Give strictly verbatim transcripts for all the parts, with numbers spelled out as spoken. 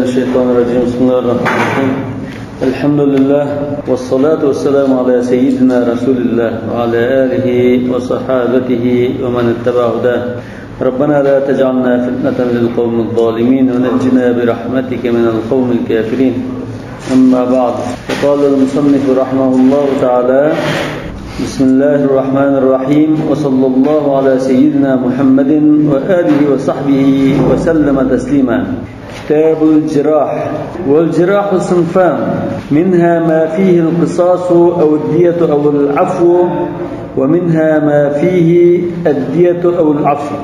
الشيطان الرجيم. بسم الله الرحمن الرحيم. الحمد لله، والصلاة والسلام على سيدنا رسول الله وعلى آله وصحابته ومن اتبع هداه. ربنا لا تجعلنا فتنة للقوم الظالمين ونجنا برحمتك من القوم الكافرين. أما بعد، فقال المصنف رحمه الله تعالى: بسم الله الرحمن الرحيم، وصلى الله على سيدنا محمد وآله وصحبه وسلم تسليما. كتاب الجراح. والجراح صنفان، منها ما فيه القصاص أو الدية أو العفو، ومنها ما فيه الدية أو العفو.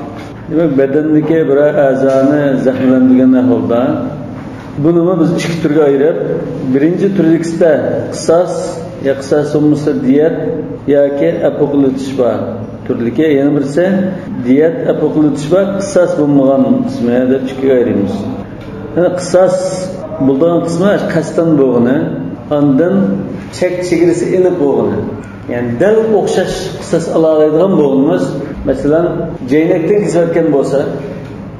دېمەك، بەدەندىكى بىرەر ئەزانى زەخىملەندۈرگەن ئەھۋالدا، بۇنىمۇ بىز ئىككى تۈرگە ئايرىپ، بىرىنچى تۈردىكىسىدە قىساس، يا قىساس بولمىسا دىيەت ياكى ئەپۇ قىلىۋېتىش بار تۈرلۈكى، يەنە بىرسى دىيەت، ئەپۇ قىلىۋېتىش بار، قىساس بولمىغان قىسمى دەپ ئىككىگە ئايرىيمىز. يەنى قىساس بولىدىغان قىسمى قەستەن بولغىنى، ئاندىن چەك چېگرىسى ئېنىق بولغىنى. يەنى دەل ئوخشاش قىساس ئالالايدىغان بولغىنىمىز، مەسىلەن، جەينەكتىن كېسىۋەتكەن بولسا،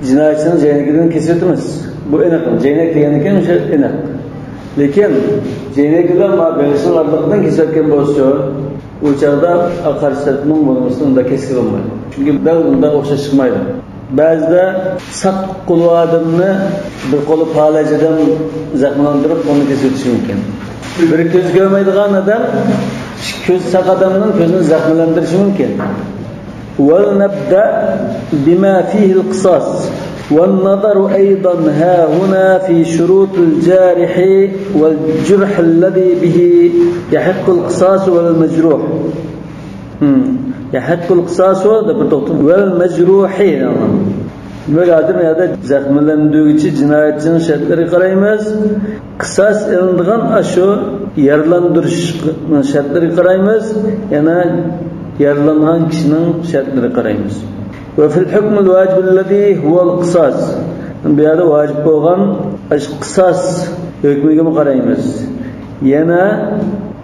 جىنايەتچىنىڭ جەينىكىدىن كېسىۋېتىمىز. بۇ ئېنىق. جەينەك دېگەندىكىن ئوشۇ ئېنىق. لېكىن جەينەك بىلەن ما بېغىشنىڭ ئارىلىقىدىن كېسىۋەتكەن بولسىچۇ، ئۇ چاغدا قارشى تەرەپنىڭ بولمىسىنى ئۇنداق كەسكىلى بولمايدۇ. چۈنكى دەل ئۇنداق ئوخشاش چىقمايدۇ. بەزىدە ساق قولى ئادەمنى بىر قولى پالەچ ئادەم زەخىملەندۈرۈپ، قولىنى كېسىۋېتىشى مۇمكىن. بىر كۆزى كۆرمەيدىغان ئادەم كۆزى ساق ئادەمنىڭ كۆزىنى زەخىملەندۈرۈشى مۇمكىن. ولنبدأ بما فيه القصاص. والنظر أيضا هاهنا في شروط الجارح والجرح الذي به يحق القصاص والمجروح. Hmm. يحق القصاص، دەپ بىر توختىمىز. والمجروح. دېمەك، ئادەم يەردە زەخىملەندۈرگۈچى جىنايەتچىنىڭ شەرتلىرىگە قارايمىز. قىساس ئېلىنىدىغان ئاشۇ يارىلاندۇرۇشنىڭ شەرتلىرىگە قارايمىز. يەنە يارىلانغان كىشىنىڭ شەرتلىرىگە قارايمىز. وفي الحكم الواجب الذي هو القصاص. بۇ يەردە ۋاجىپ بولغان ئاشۇ قىساس ھۆكمىگىمۇ قارايمىز. يەنە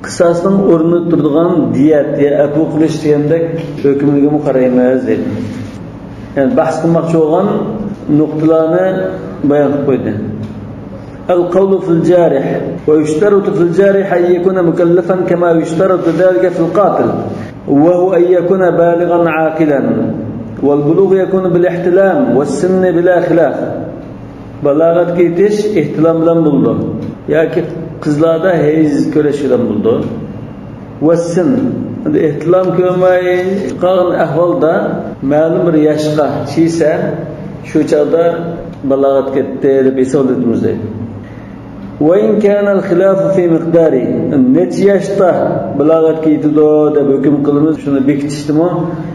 قىساسنىڭ ئورنىدا تۇرىدىغان دىيەت يا ئەپۇ قىلىش دېگەندەك ھۆكمىگىمۇ قارايمىز دەيدۇ. يەنى بەھس قىلماقچى بولغان نۇقتىلارنى بايان قىلىپ قويدى. القول في الجارح. ويشترط في الجارح أن يكون مكلفا كما يشترط ذلك في القاتل، وهو أن يكون بالغا عاقلا، والبلوغ يكون بالاحتلام والسن بلا خلاف. بالاغەتكە يېتىش ئېھتىلام بىلەن بولىدۇ ياكى قىزلاردا ھەيز كۆرۈش بىلەن بولىدۇ. ۋەسسىن، ئەمدى ئېھتىلام كۆرمەي قالغان ئەھۋالدا مەلۇم بىر ياشقا چىيسە، شۇ چاغدا بالاغەتكە يەتتى دەپ ھېسابلىتىمىز دەيدۇ. وإن كان الخلاف في مقداره، نەچچە ياشتا بالاغەتكە يېتىدۇ دەپ ھۆكۈم قىلىمىز، شۇنى بېكىتىشتىمۇ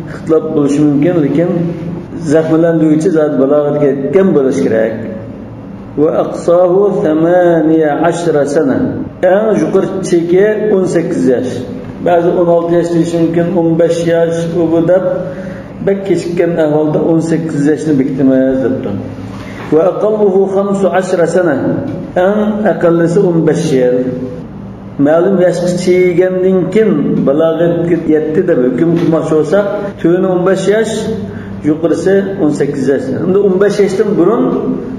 ئىختىلاپ بولۇشى مۇمكىن، لېكىن زەخىملەندۈرگۈچى زادى بالاغەتكە يەتكەن بولۇشى كېرەك. وأقصاه ثمانية عشر سنة. ئەڭ يۇقىرى چېكى ئون سەككىز ياش. بەزى ئون ئالتە ياش دېيىشى مۇمكىن، ئون بەش ياش، ئۇ بۇ دەپ بەك كېچىككەن ئەھۋالدا ئون سەككىز ياشنى بېكىتىمىز دەپتۇ. وأقله خمس عشر سنة. ئەڭ ئەقەللىسى ئون بەش يىل. مەلۇم ياشقا چىگەندىن كېيىن بالاغەتكە يەتتى دەپ ھۆكۈم قىلماقچى بولساق، تۆۋىنى ئون بەش ياش، يۇقىرىسى ئون سەككىز ياش. ئەمدى ئون بەش ياشتىن بۇرۇن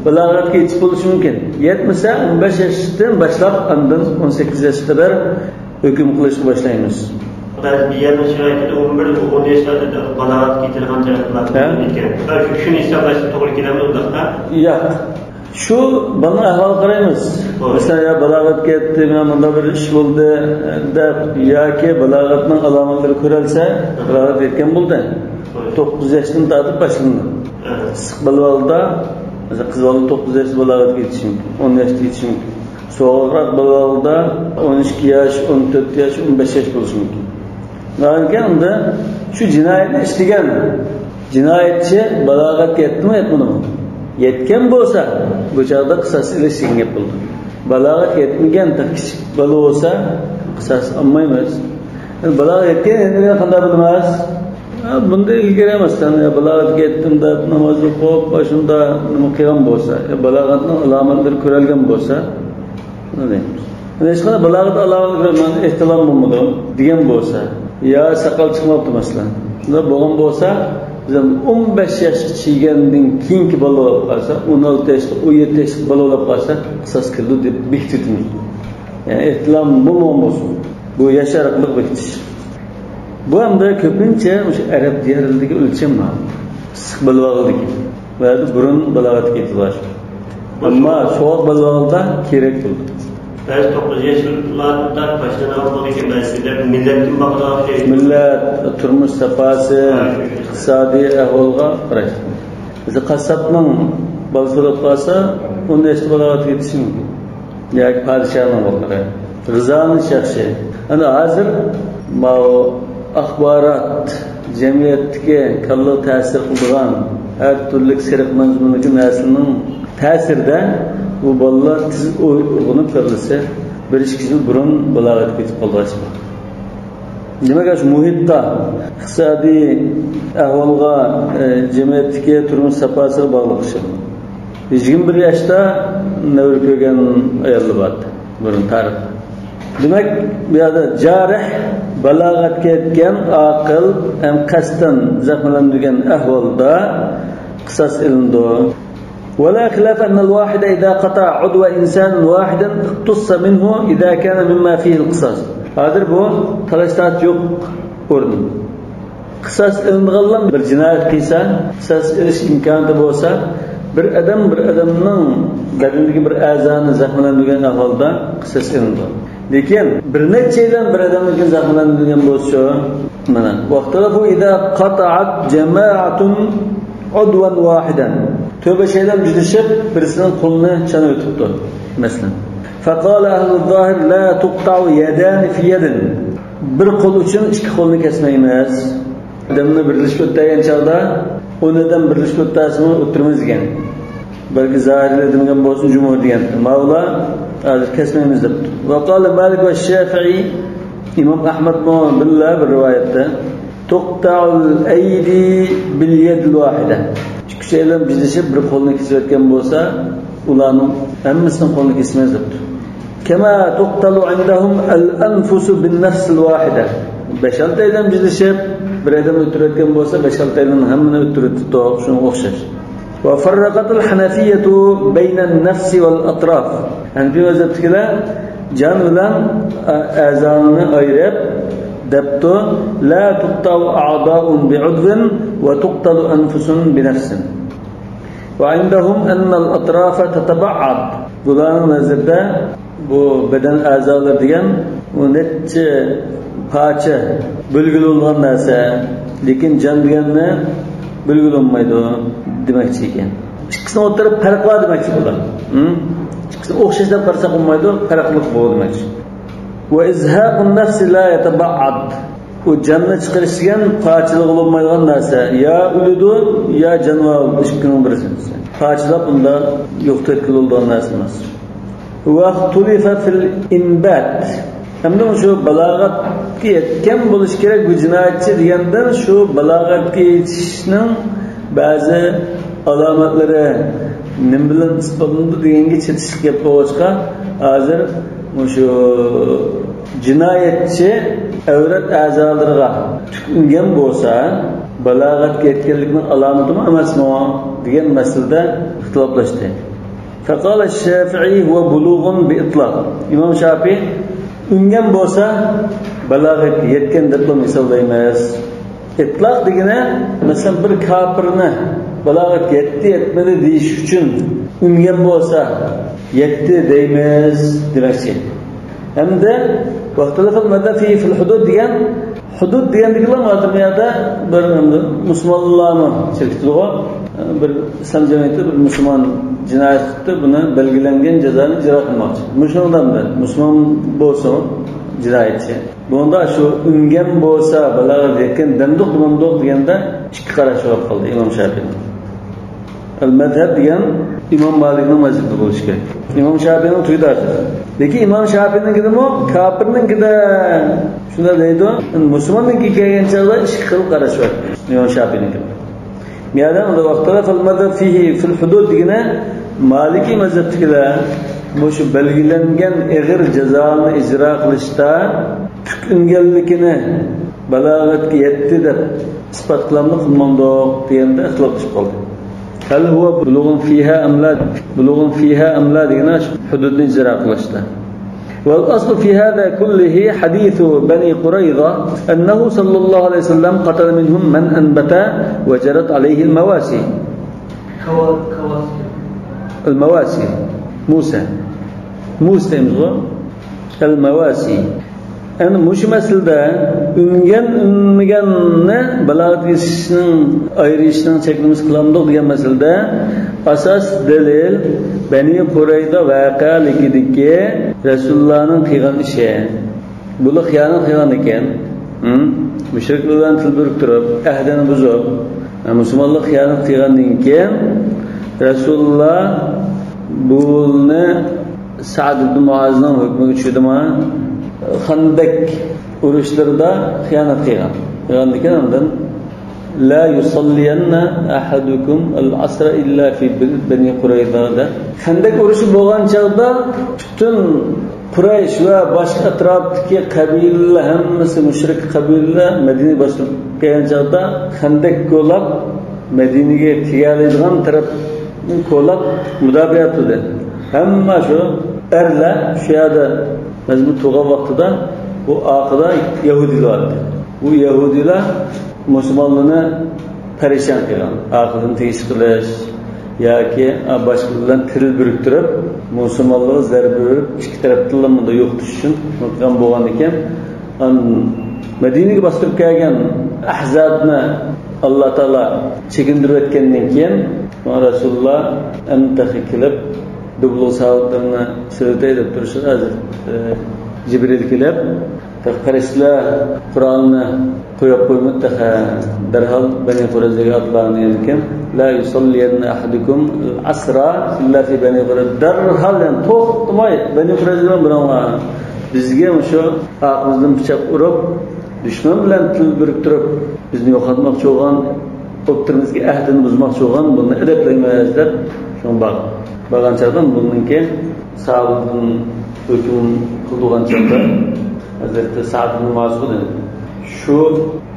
بالاغەتكە يېتىپ بولۇشى مۇمكىن. يەتمىسە، ئون بەش ياشتىن باشلاپ ئاندىن ئون سەككىز ياشقا قەدەر ھۆكۈم قىلىشقا باشلايمىز. بەزى بىر يەرنىڭ شارائىتىدا ئون بىر، ئون ياشلاردا بالاغەتكە يېتىدىغان تەرەپلەر ھە؟ بولىدىكەن. شۇ، شۇنى ھېسابلاشقا توغرا كېلەمدۇ ئۇنداق، ھە؟ ياق. شۇ بالىنىڭ ئەھۋالىغا قارايمىز. ھوي. مەسىلەن، يا بالاغەتكە يەتتى، مانا مۇنداق بىر ئىش بولدى، دەپ، ياكى بالاغەتنىڭ ئالامەتلىرى كۆرەلسە، ھە. بالاغەتكە يەتكەن بولدى. ھوي. توققۇز ياشتىن تارتىپ باشلىنىدۇ. ھە. ئىسسىق بالا بالىدا، مەسىلەن، قىز بالا توققۇز ياشتا بالاغەتكە يېتىشى مۇمكىن، ئون ياشتا يېتىشى مۇمكىن. سوغۇقراق بالا بالىدا ئون ئىككى ياش، ئون تۆت ياش، ئون بەش ياش بولۇشى مۇمكىن. ئۇنداق ئىكەن، ئۇندا شۇ جىنايەتنى ئىشلىگەن جىنايەتچى بالاغەتكە يەتتىمۇ، يەتمىدىمۇ؟ يەتكەن بولسا، بۇ چاغدا قىساس ئېلىش دېگەن گەپ بولىدۇ. بالاغەتكە يەتمىگەن تېخى كىچىك بالا بولسا، قىساس ئالمايمىز. ئەمدى بالاغەتكە يەتكەن، يەتمىگەن قانداق بىلىمىز؟ ھە، بۇندا ئىلگىرى، مەسىلەن، يا بالاغەتكە يەتتىم دەپ ناماز ئوقۇپ، ئاشۇنداق نېمە قىلغان بولسا، يا بالاغەتنىڭ ئالامەتلىرى كۆرۈلگەن بولسا، نېمە دەيمىز؟ ھېچقانداق بالاغەت ئالامىتى كۆرمەي، ئېھتىلام بولمىدى دېگەن بولسا، يا ساقال چىقماپتۇ، مەسىلەن، شۇنداق بولغان بولسا، ئون بەش ياشقا چىگەندىن كېيىنكى بالا بولۇپ قالسا، ئون ئالتە ياشلىق، ئون يەتتە ياشلىق بالا بولۇپ قالسا، قىساس كېلىدۇ دەپ بېكىتىۋېتىمىز. يەنى ئېھتىمال بولمىغان بولسۇن. بۇ ياش ئارىلىق بېكىتىش. بۇ ھەمدە كۆپىنچە مۇشۇ ئەرەب دىيارلىرىدىكى ئۆلچەم بار. ئىسسىق بىلىۋالغىلى كېلىدۇ. بۇ يەردە بۇرۇن بالاغەتكە يېتىۋالغان. ئەمما سوغۇق بىلىۋالغاندا كېرەك بولىدۇ. بەزى توققۇز ياشلاردىن باشلىنىدىغان بولىدىكەن، بەزىدە مىللەتتىن باقىدىغان ئوخشايدۇ. مىللەت، تۇرمۇش ساپاسى، ھە، ئىقتىسادىي ئەھۋالغا قاراش. بىزدە قاسساپنىڭ بالىسى بولۇپ قالسا، ئون ياشتا بالاغەتكە يېتىشى مۇمكىن. ياكى پادىشاھنىڭ بالىلىرى. غىزالىنىش ياخشى. ئەنە ھازىر ماۋۇ ئاخبارات، جەمئىيەتتىكى كاللىغا تەسىر قىلىدىغان ھەر تۈرلۈك سېرىق مەزمۇندىكى نەرسىنىڭ تەسىرىدە بۇ بالىلار تېز ئويغىنىپ كاللىسى بىر ئىككى يىل بۇرۇن بالاغەتكە يېتىپ قالىدىغان ئىش بار. دېمەك، شۇ مۇھىتقا، ئىقتىسادىي ئەھۋالغا، ئە، جەمئىيەتتىكى تۇرمۇش ساپاسىغا باغلىق ئىش. يىگىرمە بىر ياشتا نەۋرە كۆرگەن ئاياللار بار بۇرۇن تارىختا. دېمەك، بۇ يەردە جارىھ، بالاغەتكە يەتكەن، ئاقىل ھەم قەستەن زەخىملەندۈرگەن ئەھۋالدا قىساس ئېلىنىدۇ. ولا خلاف أن الواحد إذا قطع عضو إنسان واحدا اقتص منه إذا كان مما فيه القصاص. ھازىر بۇ تالاش-تارتىش يوق ئورۇن. قىساس ئېلىنىدىغانلار بىر جىنايەت قىلسا، قىساس ئېلىش ئىمكانىيىتى بولسا، بىر ئادەم بىر ئادەمنىڭ بەدىنىدىكى بىر ئەزانى زەخىملەندۈرگەن ئەھۋالدا قىساس ئېلىنىدۇ. لېكىن بىر نەچچەيلەن بىر ئادەمنىڭكى زەخىملەندۈرگەن بولسىچۇ؟ مانا، واختلفوا إذا قطعت جماعة عضوا واحدا. تۆت-بەشەيلەن جۈدىشىپ، بىرسىنىڭ قولىنى چانىۋېتىپتۇ، مەسىلەن. فقال أهل الظاهر لا تقطع يدان في يد. بىر قول ئۈچۈن ئىككى قولنى كەسمەيمىز. ئادەمنى بىرلىشىپ ئۆتەيگەن چاغدا، ئون ئادەم بىرلىشىپ ئۆتەسىمۇ ئۆتتۈرىمىز دېگەن. بەلكى زاھىرلار دېمىگەن بولسۇن، جۇمھۇر دېگەن. ماۋۇلار ھازىر كەسمەيمىز دەپتۇ. وقال مالك والشافعي، ئىمام ئەھمەدمۇ بىللە بىر رىۋايەتتە، تقطع الأيدي باليد الواحدة. ئىككى ئۈچەيلەن بىرلىشىپ بىر قولنى كېسىۋەتكەن بولسا، ئۇلارنىڭ ھەممىسىنىڭ قولىنى كېسىمىز دەپتۇ. كما تقطع عندهم الأنفس بالنفس الواحدة. بەش-ئالتەيلەن بىرلىشىپ بىر ئادەمنى ئۆلتۈرۈۋەتكەن بولسا، بەش-ئالتەيلەن ھەممىنى ئۆلتۈرۈۋېتىپتۇ، شۇنىڭغا ئوخشاش. وفرقت الحنفية بين النفس والأطراف. ھەنىفىي مەزھەپتىكىلەر جان بىلەن، ئە، ئەزانى ئايرىپ دەپتۇ، لا تقطع أعضاء بعضو وتقتل أنفس بنفس. وعندهم أن الأطراف تتبعض. بۇلارنىڭ نەزىرىدە بۇ بەدەن ئەزالىرى دېگەن ئۇ نەچچە پارچە بۆلگىلى بولغان نەرسە، لېكىن جان دېگەننى بۆلگىلى بولمايدۇ دېمەكچى ئىكەن. ئىككىسىنىڭ ئوتتۇرىدا پەرق بار دېمەكچى بۇلار. ھىم؟ ئىككىسىنى ئوخشاش دەپ قارىساق بولمايدۇ، پەرقلىق بۇ دېمەكچى. وإزهاق النفس لا يتبعض. ئۇ جاننى چىقىرىش دېگەن پارچىلىغىلى بولمايدىغان نەرسە. يا ئۆلىدۇ، يا جانىۋار ئىككىنىڭ بىرسى. پارچىلاپ ئۇندا يوقىتىۋەتكىلى بولىدىغان نەرسە ئەمەس. واختلف في الإنبات. ھەمدە شۇ بالاغەتكە يەتكەن بولۇشى كېرەك بۇ جىنايەتچى دېگەندىن شۇ بالاغەتكە يېتىشنىڭ بەزى ئالامەتلىرى نېمە بىلەن ئىسپاتلىنىدۇ دېگەنگە چېتىشلىق گەپ بولغاچقا، ھازىر مۇشۇ جىنايەتچى ئەۋرەت ئەزالىرىغا تۈك ئۈنگەن بولسا، بالاغەتكە يەتكەنلىكنىڭ ئالامىتىمۇ ئەمەسمۇ دېگەن مەسىلىدە ئىختىلاپلاشتى. فقال الشافعي هو بلوغ بإطلاق. ئىمام شافىئى ئۈنگەن بولسا بالاغەتكە يەتكەن دەپلا ھېسابلايمىز. ئىتلاق دېگىنى، مەسىلەن، بىر كاپىرنى بالاغەتكە يەتتى، يەتمىدى دېيىش ئۈچۈن ئۈنگەن بولسا، يەتتى دەيمىز دېمەكچى. ھەمدە واختلف المذهب في الحدود دېگەن، ھۇدۇد دېگەندىكىلا ھازىر بۇ يەردە بىر مۇسۇلمانلارمۇ چېلىكتىدىغۇ، بىر ئىسلام جەمئىيىتى بىر مۇسۇلمان جىنايەت قىپتۇ، بۇنى بەلگىلەنگەن جازانى ئىجرا قىلماقچى. مۇشۇنىڭدا مۇسۇلمان بولسۇن جىنايەتچى. بۇنىڭدا شۇ ئۈنگەن بولسا، بالاغەتكە يەتكەن دەمدۇق دېمەمدۇق دېگەندە ئىككى قاراش بولۇپ قالدى ئىمام شافىئىنىڭ. ئەل مەزھەب دېگەن ئىمام مالىكنىڭ مەزھىپى بولۇشى كېرەك. ئىمام شافىئىنىڭ تۈگىدى ھازىر. لېكىن ئىمام شافىئىنىڭكىدىمۇ كاپىرنىڭكىدە شۇنداق دەيدۇ، مۇسۇلماننىڭكىگە كەلگەن چاغدا ئىككى خىل قاراش بار ئىمام شافىئىنىڭكىدە. يەنى ۋەختەلەفەل مەزھەب فىھى فىل ھۇدۇد دېگىنى مالىكىي مەزھەپتىكىلەر مۇشۇ بەلگىلەنگەن ئېغىر جازانى ئىجرا قىلىشتا تۈك ئۈنگەنلىكىنى بالاغەتكە يەتتى دەپ ئىسپات قىلامدۇ، قىلمامدۇق دېگەندە ئىختىلاپلىشىپ قالدى. ھەل ھۇۋە بۇلۇغۇن فىھا ئەم لا، بۇلۇغۇن فىھا ئەم لا دېگەن ھۇدۇدنى ئىجرا قىلىشتا. والأصل في هذا كله حديث بني قريظة أنه صلى الله عليه وسلم قتل منهم من أنبت وجرت عليه المواسي. المواسي. موسى. موسى دەيمىزغۇ. المواسي. يەنى مۇشۇ مەسىلىدە ئۈنگەن، ئۈنمىگەننى بالاغەتكە يېتىشنىڭ، ئايرىشنىڭ چەكلىمىسى قىلامدۇق دېگەن مەسىلىدە ئاساس دەلىل بەنى قۇرەيزا ۋەقەلىكىدىكى رەسۇلۇللانىڭ قىلغان ئىشى. بۇلار خىيانەت قىلغان ئىكەن. ھىم؟ مۇشرىكلار بىلەن تىل بىرىكتۈرۈپ، ئەھدىنى بۇزۇپ، مۇسۇلمانلار خىيانەت قىلغاندىن كېيىن رەسۇلۇللا بۇنى سەئد ئىبن مۇئازنىڭ ھۆكمىگە چۈشۈردىمۇ؟ خەندەك ئۇرۇشلىرىدا خىيانەت قىلغان. قىلغاندىكىن ئاندىن لا يصلين أحدكم العصر إلا في بني قريظة دە. خەندەك ئۇرۇشى بولغان چاغدا پۈتۈن قۇرەيش ۋە باشقا ئەتراپتىكى قەبىلىلەر ھەممىسى مۇشرىك قەبىلىلەر مەدىنىگە باستۇرۇپ كەلگەن چاغدا خەندەك كولاپ مەدىنىگە تېگەلەيدىغان تەرەپنى كولاپ مۇداپىئە قىلدى. ھەممە شۇ ئەرلەر شۇ يەردە مەزمۇت تۇرغان ۋاقتىدا بۇ ئارقىدا يەھۇدىيلار بار ئىدى. بۇ يەھۇدىيلار مۇسۇلمانلارنى پەرىشان قىلغان. ئارقىدىن تىيىش قىلىش ياكى باشقىلار بىلەن تىل بىرىكتۈرۈپ، مۇسۇلمانلارغا زەربە بېرىپ، ئىككى تەرەپتىن مۇنداق يوقىتىش ئۈچۈن قىلغان بولغاندىكىن، مەدىنىگە باستۇرۇپ كەلگەن ئەھزابنى ئاللا تائالا چېكىندۈرۈۋەتكەندىن كېيىن، رەسۇلۇللا ئەمدى تېخى كېلىپ، دۇبلۇق ساۋۇتلىرىنى سېلىۋېتەي دەپ تۇرۇشىغا ھەزرىتى جىبرىل كېلىپ، تېخى پەرىشتىلەر قورالنى قويۇپ قويمىدى تېخى، دەرھال بەنى قۇرەيزىگە ئاتلاندى دېگەنكەن. لا يصلين أحدكم العصر إلا في بني قريظة. دەرھال، يەنى توختىماي بەنى قۇرەيزە بىلەن بىرىڭلار. بىزگە مۇشۇ ئارقىمىزدىن پىچاق ئۇرۇپ، دۈشمەن بىلەن تىل بىرىكتۈرۈپ، بىزنى يوقاتماقچى بولغان، ئوتتۇرىمىزدىكى ئەھدىنى بۇزماقچى بولغان، بۇنى ئەدەپلەيمىز دەپ شۇڭا بار. بارغان چاغدا بۇنىڭكى ساھابىدىن ھۆكۈم قىلىدىغان چاغدا ھەزرىتى سەئد ئىبن مۇئازغا دېدى. شۇ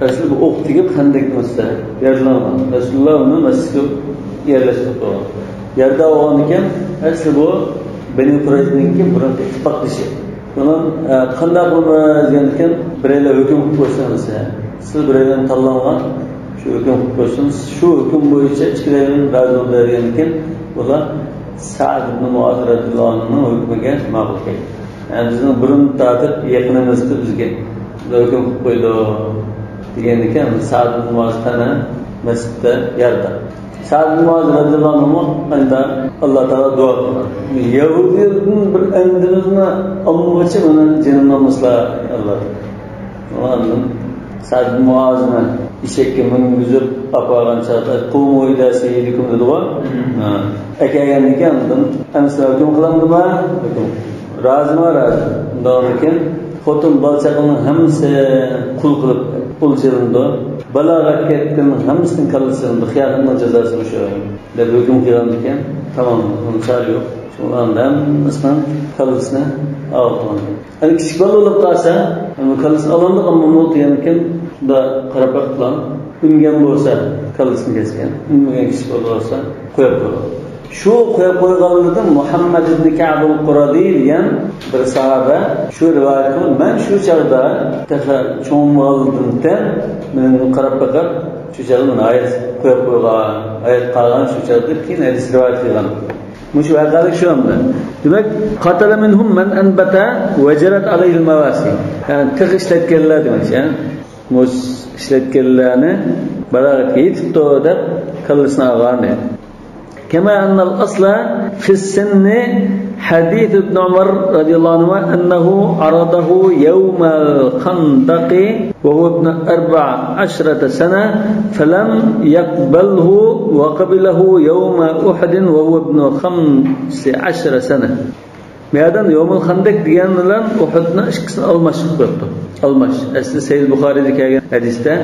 ئەسلى بۇ ئوق تېگىپ خەندەكنىڭ ئۈستىدە يارىلانغان. رەسۇلۇللا ئۇنى مەسچىتكە يەرلەشتۈرۈپ قويغان. يەردە بولغاندىكىن ئەسلى بۇ بەنى قۇرەيزىنىڭكى بۇرۇنقى ئىتتىپاقدىشى. ئۇنىڭ، ئە، قانداق قىلىمىز دېگەندىكىن، بىرەيلەر ھۆكۈم قىلىپ قويسۇن دېسە، سىز بىرەيلەرنى تاللانغان، شۇ ھۆكۈم قىلىپ قويسۇن، شۇ ھۆكۈم بويىچە ئىككىلەيلەن رازى بولدى دېگەندىكىن، بۇلار سەئد ئىبن مۇئاز رەزىياللاھۇ ئەنھۇنىڭ ھۆكمىگە ماقۇل كەلدى. يەنى بىزنىڭ بۇرۇن تارتىپ يېقىنىمىزدىن بىزگە بۇلار ھۆكۈم قىلىپ قويىدۇ دېگەندىكىن، سەئد ئىبن مۇئاز قېنى مەسچىتتە يارىدار. سەئد ئىبن مۇئاز رەزىياللاھۇ ئەنھۇمۇ ئەمدى ئاللا تائالا دۇئا قىلغان. يەھۇدىيلىرىدىن بىر ئەندىمىزنى ئالمىغۇچە مېنىڭ جېنىمنى ئالمىسىلا، ئاللا. ئاندىن سەئد ئىبن مۇئازنى ئېشەككە مىنگۈزۈپ ئاپارغان چاغدا، قۇمۇ ئىلە سەييىدىكۇم دېدىغۇ. ھە. ئەكەلگەندىن كېيىن ئاندىن ئەمىسە ھۆكۈم قىلامدىما؟ ھۆكۈم. رازىما؟ رازى. ئۇنداقتىن كېيىن خوتۇن بالا چاقىنىڭ ھەممىسى قۇل قىلىپ ئولجىلىنىدۇ. بالاغەتكە يەتكەننىڭ ھەممىسىنىڭ كاللىسى سىلىنىدۇ. خىيانەتنىڭ جازاسى مۇشۇ دەپ ھۆكۈم قىلغاندىكىن، تامام، بۇنىڭ چارە يوق. شۇڭا ئۇلارنىڭ ھەممىسىنىڭ كاللىسىنى ئاغرىتىدۇ. يەنى كىچىك بالا بولۇپ قالسا، كاللىسىنى ئالامدۇق، ئەمما مۇ دېگەندىكىن، شۇنداق قاراپ بېقىپلا، ئۈنگەن بولسا كاللىسىنى كەسكەن، ئۈنمىگەن كىچىك بالا بولسا قويۇپ قويغان. شۇ قويۇپ قويغانلىرىدىن مۇھەممەد ئىبنى كەئبۇل قۇرەزى دېگەن بىر ساھابە شۇ رىۋايەت قىلىپ، مەن شۇ چاغدا تېخى چوڭ بولغانلىقتىن مېنى قاراپ بېقىپ، شۇ چاغدا مېنى ھايات قويۇپ قويغان، ھايات قالغان شۇ چاغدا، كېيىن ھەدىس رىۋايەت قىلغان. مۇشۇ ۋەقەلىك شۇ ئەمدى. دېمەك، قاتل منهم من أنبت وجرت عليه المواسي. يەنى تىغ ئىشلەتكەنلەر دېمەكچى، ھە؟ مۇز ئىشلەتكەنلەرنى بالاغەتكە يېتىپتۇ دەپ كاللىسىنى ئالغان دەيدۇ. كما أن الأصل في السن حديث ابن عمر رضي الله عنهما أنه عرضه يوم الخندق وهو ابن أربع عشرة سنة فلم يقبله وقبله يوم أحد وهو ابن خمس عشرة سنة. بۇ يەردە يومۇل خەندەك دېگەن بىلەن ئۇھۇدنىڭ ئىككىسىنى ئالماش قىلىپ قويۇپتۇ. ئالماش. ئەسلى سەھىھ بۇخارىيدا كەلگەن ھەدىستە،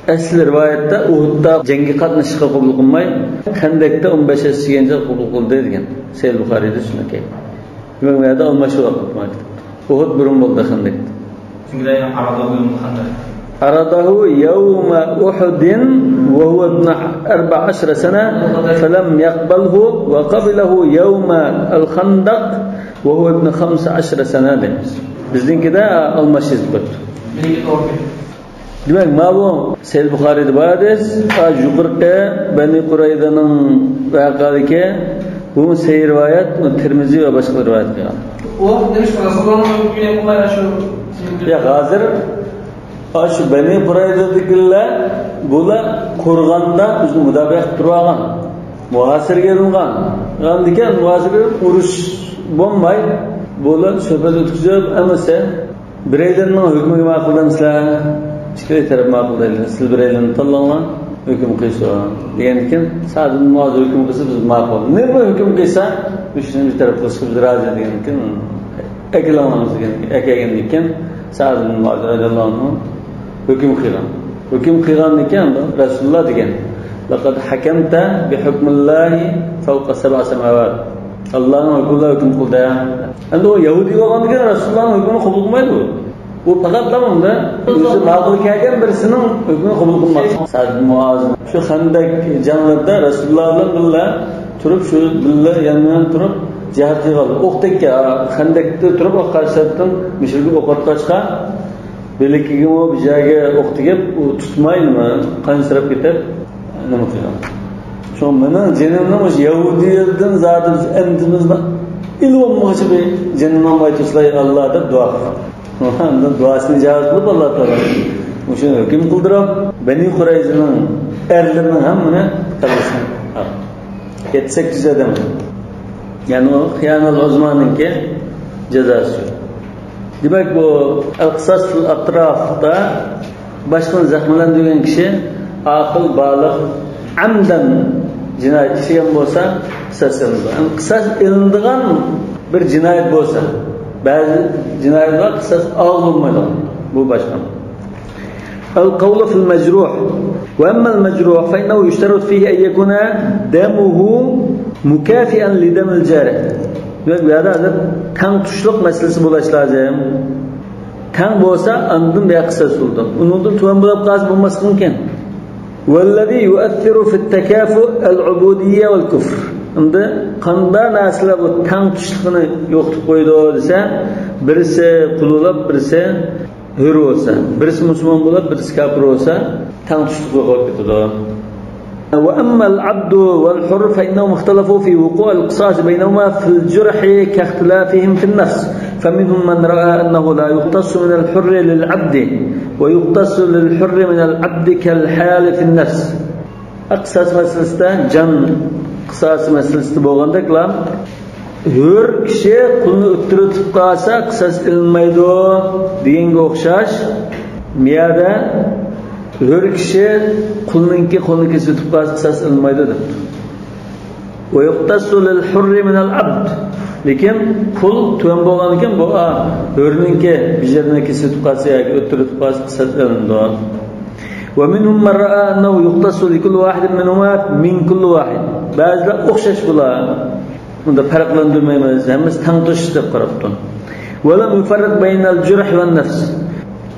ئەسلى رىۋايەتتە ئۇھۇدتا جەڭگە قاتنىشىشقا قوبۇل قىلماي، خەندەكتە ئون بەش ياشقا كىرگەنچە قوبۇل قىلدى دېگەن. سەھىھ بۇخارىيدا شۇنداق كەلگەن. دېمەك، بۇ يەردە ئالماش قىلىپ قويۇپتۇ. ئۇھۇد بۇرۇن بولدى خەندەكتە. چۈنكى دەيدۇ، عرضه يومۇل خەندەك. عرضه يوم أحد وهو ابن أربع عشر سنة فلم يقبله، وقبله يوم الخندق وهو ابن خمس عشر سنة دەيمىز. بىزنىڭكىدە ئالماش يېزىپ قويۇپتۇ. دېمەك، ماۋۇ سەھىھ بۇخارىيدا بار ھەدىس، يۇقىرىقى بەنى قۇرەيزىنىڭ ۋەقەدىكى بۇ سەھىھ رىۋايەت، تىرمىزى ۋە باشقىلار رىۋايەت قىلغان. ئۇ دېمىش رەسۇلۇللانىڭ ھۆكمى يوق، شۇ. ياق، ھازىر ئاشۇ بەنى قۇرەيزىدىكىلەر، بۇلار قورغاندا بىزنى مۇداپىئە قىلىپ تۇرۇۋالغان، مۇھاسىرىگە ئېلىنغان. ئاندىن كېيىن مۇھاسىرىگە ئۇرۇش بولماي، بۇلار سۆھبەت ئۆتكۈزۈپ، ئەمىسە بىرەيلەننىڭ ھۆكمىگە ماقۇل دەمسىلەر؟ ئىككىلى تەرەپ ماقۇل دەيدۇ. سىز بىرەيلەننى تاللاڭلار، ھۆكۈم قىلسۇن، دېگەندىكىن، سەئد ئىبن مۇئاز ھۆكۈم قىلسا، بىز ماقۇل. نېمە ھۆكۈم قىلسا، مۇشۇنى بىر تەرەپ قىلسا، بىز رازى، دېگەندىكىن، ئەكېلىڭلار دېگەن، ئەكەلگەندىكىن، سەئد ئىبن مۇئاز رەزىياللاھۇ ئەنھۇ ھۆكۈم قىلغان. ھۆكۈم قىلغاندىكىن، رەسۇلۇللا دېگەن، لەقەد ھەكەمتە بىھۇكمىللاھى فەۋقە سەبئە سەماۋات. ئاللانىڭ ھۆكمى بىلەن ھۆكۈم قىلدى. ئەمدى ئۇ يەھۇدىي بولغاندىكىن، رەسۇلۇللانىڭ ھۆكمىنى قوبۇل قىلمايدۇ. بۇ پەقەتلا ئۇندا ئۆزى ماقۇل كەلگەن بىرسىنىڭ ھۆكمىنى قوبۇل قىلماس. سەئد ئىبن مۇئاز شۇ خەندەك جەڭلىرىدە رەسۇلۇللا بىلەن بىللە تۇرۇپ، شۇ بىللە يانمۇيان تۇرۇپ جىھاد قىلغان. ئوق تەگكەن، خەندەكتە تۇرۇپ، قارشى تەرەپتىن مۇشرىكلار ئوق ئاتقاچقا، بىلىكىگىمۇ بىر جايغا ئوق تېگىپ، ئۇ تۇتماي نېمە، قانسىراپ كېتىپ، نېمە قىلغان. شۇڭا مېنىڭ جېنىمنى مۇشۇ يەھۇدىيلەردىن زادى بىز ئەمدىمىزنى ئېلىۋالمىغۇچە بىر جېنىمنى ئالماي تۇرسىلا، يا ئاللا، دەپ دۇئا قىلغان. ئاندىن دۇئاسىنى ئىجابەت قىلىپ، ئاللا تائالا مۇشۇنى ھۆكۈم قىلدۇرۇپ، بەنى قۇرەيزىنىڭ ئەرلىرىنىڭ ھەممىنى كاللىسىنى ئالدى. يەتتە سەككىز ئادەم. يەنى ئۇ خىيانەت ئۇزمانىڭكى جازاسى شۇ. دېمەك، بۇ ئەل قىساس فىل ئەترافتا باشقىنى زەخىملەندۈرگەن كىشى ئاقىل، بالىغ، ئەمدەن جىنايەت ئىشلىگەن بولسا، قىساس ئېلىنىدۇ. يەنى قىساس ئېلىنىدىغان بىر جىنايەت بولسا، بەزى جىنايەتلەر قىساس ئالغىلى بولمايدىغان، بۇ باشقا. القول في المجروح. وأما المجروح فإنه يشترط فيه أن يكون دمه مكافئا لدم الجارح. دېمەك، بۇ يەردە ھازىر تەڭ تۇتۇشلۇق مەسىلىسى بولۇش لازىم. تەڭ بولسا، ئاندىن بىر قىساس بولىدۇ. ئۇنىڭدىن تۆۋەن بولۇپ قالسا بولماسلىقى مۇمكىن. والذي يؤثر في التكافؤ العبودية والكفر. ئەمدى قانداق نەرسىلەر بۇ تەڭ تۇتۇشلۇقنى يوقىتىپ قويىدۇ دېسە، بىرسى قۇل بولۇپ، بىرسى ھۆر بولسا، بىرسى مۇسۇلمان بولۇپ، بىرسى كاپىر بولسا، تەڭ تۇتۇشلۇق يوقاپ كېتىدۇ. وأما العبد والحر فإنهم اختلفوا في وقوع القصاص بينهما في الجرح كاختلافهم في النفس، فمنهم من رأى أنه لا يقتص من الحر للعبد، ويقتص للحر من العبد كالحال في النفس. قىساس مەسىلىسىدە، جان قىساسى مەسىلىسىدە بولغاندەكلا، ھۆر كىشى قۇلنى ئۆتتۈرۈۋېتىپ قالسا، قىساس ئېلىنمايدۇ دېگەنگە ئوخشاش، بۇ يەردە ھۆر كىشى قۇلنىڭكى قولىنى كېسىۋېتىپ قالسا، قىساس ئېلىنمايدۇ دەپتۇ. ويقتص للحر من العبد. لېكىن قۇل تۆۋەن بولغاندىكىن، بۇ، ئا، ھۆرنىڭكى بېشىنى كېسىۋېتىپ قالسا ياكى ئۆتتۈرۈۋېتىپ قالسا، قىساس ئېلىنىدۇ. ومنهم من رأى أنه يقتص لكل واحد منهما من كل واحد. بەزىلەر ئوخشاش بۇلار، بۇندا پەرقلەندۈرمەيمىز، ھەممىسى تەڭ تۇتۇش دەپ قاراپتۇ. ولم يفرق بين الجرح والنفس.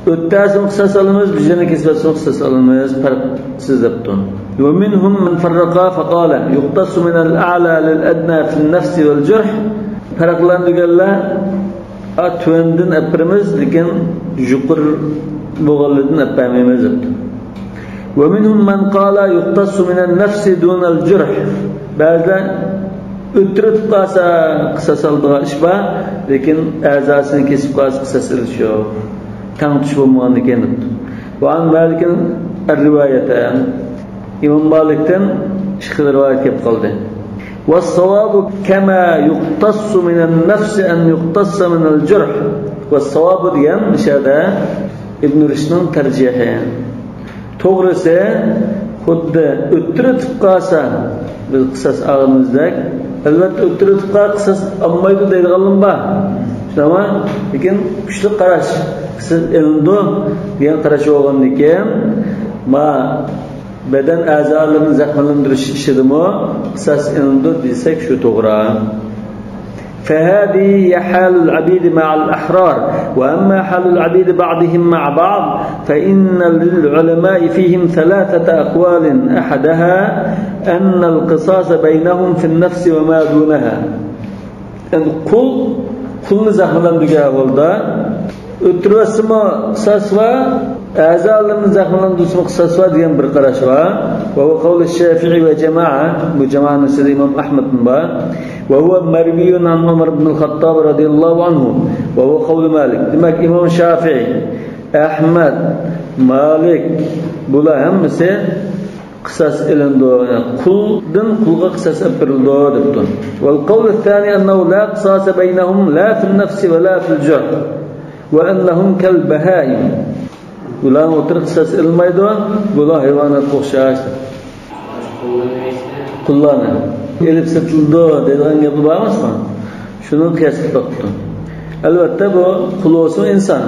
ئۆتتۈرسىمۇ قىساس ئالىمىز، بېشىنى كېسىۋەتسىمۇ قىساس ئالىمىز، پەرقسىز دەپتۇ. ومنهم من فرق فقال يقتص من الأعلى للأدنى في النفس والجرح. پەرقلەندۈرگەنلەر، ئا، تۆۋەندىن ئەپ بېرىمىز، لېكىن يۇقىرى بولغانلىرىدىن ئەپ بەرمەيمىز دەپتۇ. ومنهم من قال يقتص من النفس دون الجرح. بەزىلەر ئۆتتۈرۈۋېتىپ قالسا قىساس ئالىدىغان ئىش بار، لېكىن ئەزاسىنى كېسىپ قالسا قىساس ئېلىش يوق. تەڭ تۇتۇش بولمىغاندىكىن دەپتۇ. وعن مالك الروايتان. ئىمام مالىكتىن ئىككى خىل رىۋايەت كېلىپ قالدى. والصواب كما يقتص من النفس أن يقتص من الجرح. والصواب دېگەن مۇشۇ يەردە ئىبن رۇشدنىڭ تەرجىھى. توغرىسى، خۇددى ئۆتتۈرۈۋېتىپ قالسا بىز قىساس ئالىمىزدەك، ئەلۋەتتە ئۆتتۈرۈۋېتىپ قالسا قىساس ئالمايدۇ دەيدىغانلىرىمۇ بار. شۇنداقمۇ؟ لېكىن كۈچلۈك قاراش، قىساس ئېلىنىدۇ دېگەن قاراش بولغاندىكىن، ما بەدەن ئەزالىرىنى زەخىملەندۈرۈش ئىشىدىمۇ قىساس ئېلىنىدۇ دېسەك، شۇ توغرا. فهذه هي حال العبيد مع الأحرار. وأما حال العبيد بعضهم مع بعض، فإن للعلماء فيهم ثلاثة أقوال. أحدها أن القصاص بينهم في النفس وما دونها. يەنى قۇل قۇلنى زەخىملەندۈرگەن ئەھۋالدا ئۆلتۈرۈۋەتسىمۇ قىساس بار، ئەزالىرىنى زەخىملەندۈرسىمۇ قىساس بار دېگەن بىر قاراش بار. وهو قول الشافعي وجماعة، بۇ جامائەتنىڭ ئىچىدە ئىمام ئەھمەدمۇ بار. وهو مروي عن عمر بن الخطاب رضي الله عنه، وهو قول مالك. دېمەك، ئىمام شافىئى، ئەھمەد، مالىك، بۇلار ھەممىسى قىساس ئېلىنىدۇ، يەنى قۇلدىن قۇلغا قىساس ئېلىپ بېرىلىدۇ دەپتۇ. والقول الثاني أنه لا قصاص بينهم لا في النفس ولا في الجرح وأنهم كالبهائم. بۇلارنىڭ ئوتتۇرىدا قىساس ئېلىنمايدۇ، بۇلار ھايۋاناتقا ئوخشاش. قۇللارنى ئېلىپ سېتىلىدۇ دەيدىغان گەپلەر بار ئەمەسمۇ؟ شۇنىڭغا قىياس قىلىپ باقىپتۇ. ئەلۋەتتە، بۇ قۇل بولسۇن، ئىنسان.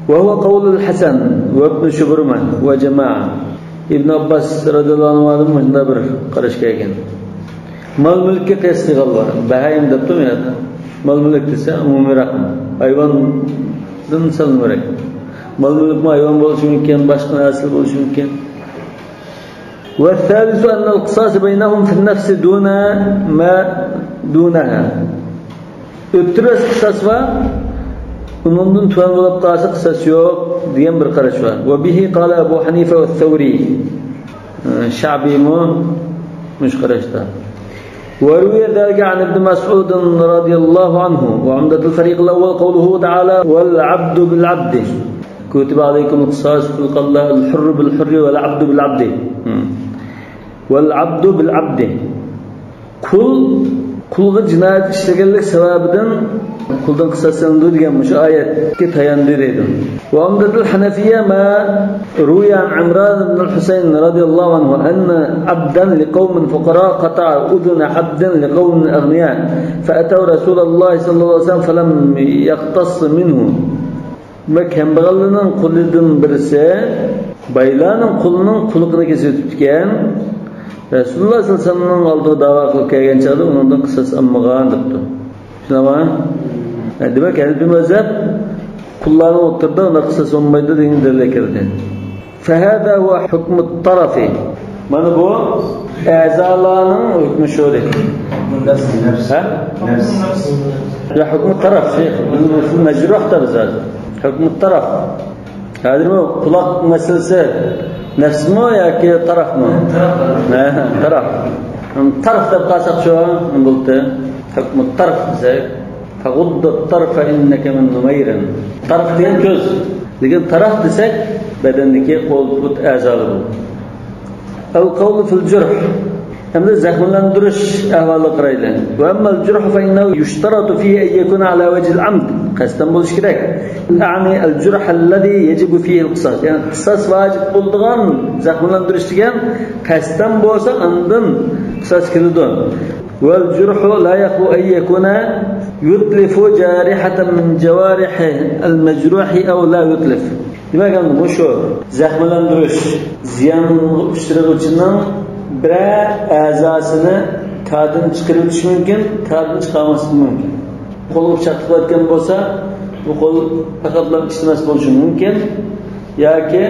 وهو قول الحسن وابن شبرمة وجماعة. ئىبن ئابباس رەزىياللاھۇ ئەنھۇدىن مۇشۇنداق بىر قاراش كەلگەن. مال-مۈلۈككە قىياس قىلغانلار. بەھائىم دەپتۇ يەنە. مال-مۈلۈك دېسە ئومۇمىيراق. ھايۋاندىن سەل نېمىرەك. مال-مۈلۈكمۇ ھايۋان بولۇشى مۇمكىن، باشقا نەرسىلەر بولۇشى مۇمكىن. والثالث أن القصاص بينهم في النفس دون ما دونها. ئۆلتۈرۈش قىساس بار، ئۇنىڭدىن تۆۋەن بولۇپ قالسا قىساس يوق دېگەن بىر قاراش بار. وبه قال أبو حنيفة والثوري. شەئبىمۇ مۇشۇ قاراشتا. وروي ذلك عن ابن مسعود رضي الله عنه. وعمدة الفريق الأول قوله تعالى: والعبد بالعبد. كتب عليكم القصاص في القتلى الحر بالحر والعبد بالعبد. والعبد بالعبد. قۇل قۇلغا جىنايەت ئىشلىگەنلىك سەۋەبىدىن قۇلدىن قىساس ئېلىنىدۇ دېگەن مۇشۇ ئايەتكە تاياندى دەيدۇ. وعمدة الحنفية ما روي عن عمران بن الحسين رضي الله عنه أن عبدا لقوم فقراء قطع أذن عبد لقوم أغنياء فأتوا رسول الله صلى الله عليه وسلم فلم يقتص منه. دېمەك، كەمبەغەللىرىنىڭ قۇلىدىن بىرسى بايلارنىڭ قۇلىنىڭ قۇلىقىنى كېسىۋېتىپتىكەن. رەسۇلۇللاھ سەللەللاھۇ ئەلەيھى ۋەسەللەمنىڭ ئالدىغا داۋا قىلىپ كەلگەن چاغدا ئۇنىڭدىن قىساس ئالمىغان دەپتۇ. چۈشىنەما؟ ھە، دېمەك، ھەنەفىي مەزھەپ قۇللارنىڭ ئوتتۇرىدا ئۇنداق قىساس بولمايدۇ دېگەن دەلىل كەلتۈردى. فهذا هو حكم الطرف. مانا بۇ ئەزالارنىڭ ھۆكمى شۇ دەيدۇ. نەپس، نەپس. ھە؟ نەپس. يا حكم الطرف، شەيخ. بىز مەجرۇھتا بىز ھازىر. حكم الطرف. ھازىر بۇ قۇلاق مەسىلىسى نەپسمۇ ياكى تەرەفمۇ؟ تەرەف. ھە، تەرەف. تەرەف دەپ قالساق شۇ بولدى. حكم الطرف دېسەك. فغض الطرف إنك من نمير. تەرەف دېگەن كۆز. لېكىن تەرەف دېسەك، بەدەندىكى قول، پۇت، ئەزالىرى بولىدۇ. القول في الجرح. ئەمدى زەخىملەندۈرۈش ئەھۋالىغا قارايلى. وأما الجرح فإنه يشترط فيه أن يكون على وجه العمد. قەستەن بولۇشى كېرەك. أعني الجرح الذي يجب فيه القصاص. يەنى قىساس ۋاجىپ بولىدىغان زەخىملەندۈرۈش دېگەن قەستەن بولسا، ئاندىن قىساس كېلىدۇ. والجرح لا يخلو أن يكون يتلف جارحة من جوارح المجروح أو لا يتلف. دېمەك، ئەمدى مۇشۇ زەخىملەندۈرۈش، زىيانغا ئۇچرىغۇچىنىڭ بىرەر ئەزاسىنى كاردىن چىقىرىۋېتىشى مۇمكىن، كاردىن چىقارماسلىقى مۇمكىن. قولغا پىچاق تىقىۋەتكەن بولسا، بۇ قول پەقەتلا ئىشلىمەس بولۇشى مۇمكىن ياكى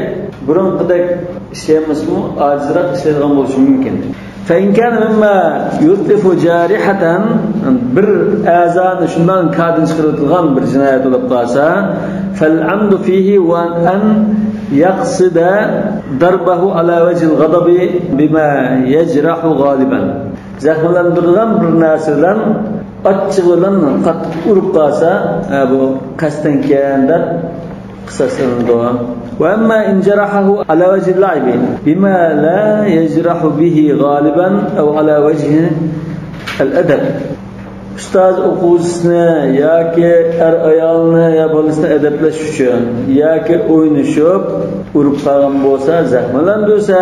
بۇرۇنقىدەك ئىشلىيەلمىسىمۇ، ئاجىزراق ئىشلەيدىغان بولۇشى مۇمكىن. فإن كان مما يتلف جارحة، بىر ئەزانى شۇنداق كاردىن چىقىرىۋېتىلغان بىر جىنايەت بولۇپ قالسا، فالعمد فيه هو أن يقصد ضربه على وجه الغضب بما يجرح غالبا. زەخىملەندۈرىدىغان بىر نەرسە بىلەن ئاچچىقى بىلەن قاتتىق ئۇرۇپ قالسا، ھە، بۇ قەستەنكەن دەپ قىساسلىنىدۇ. وأما إن جرحه على وجه اللعب بما لا يجرح به غالبا أو على وجه الأدب. ئۇستاز ئوقۇغۇچىسىنى ياكى ئەر-ئايالنى يا بالىسىنى ئەدەپلەش ئۈچۈن ياكى ئوينىشىپ ئۇرۇپ قالغان بولسا، زەخىملەندۈرسە،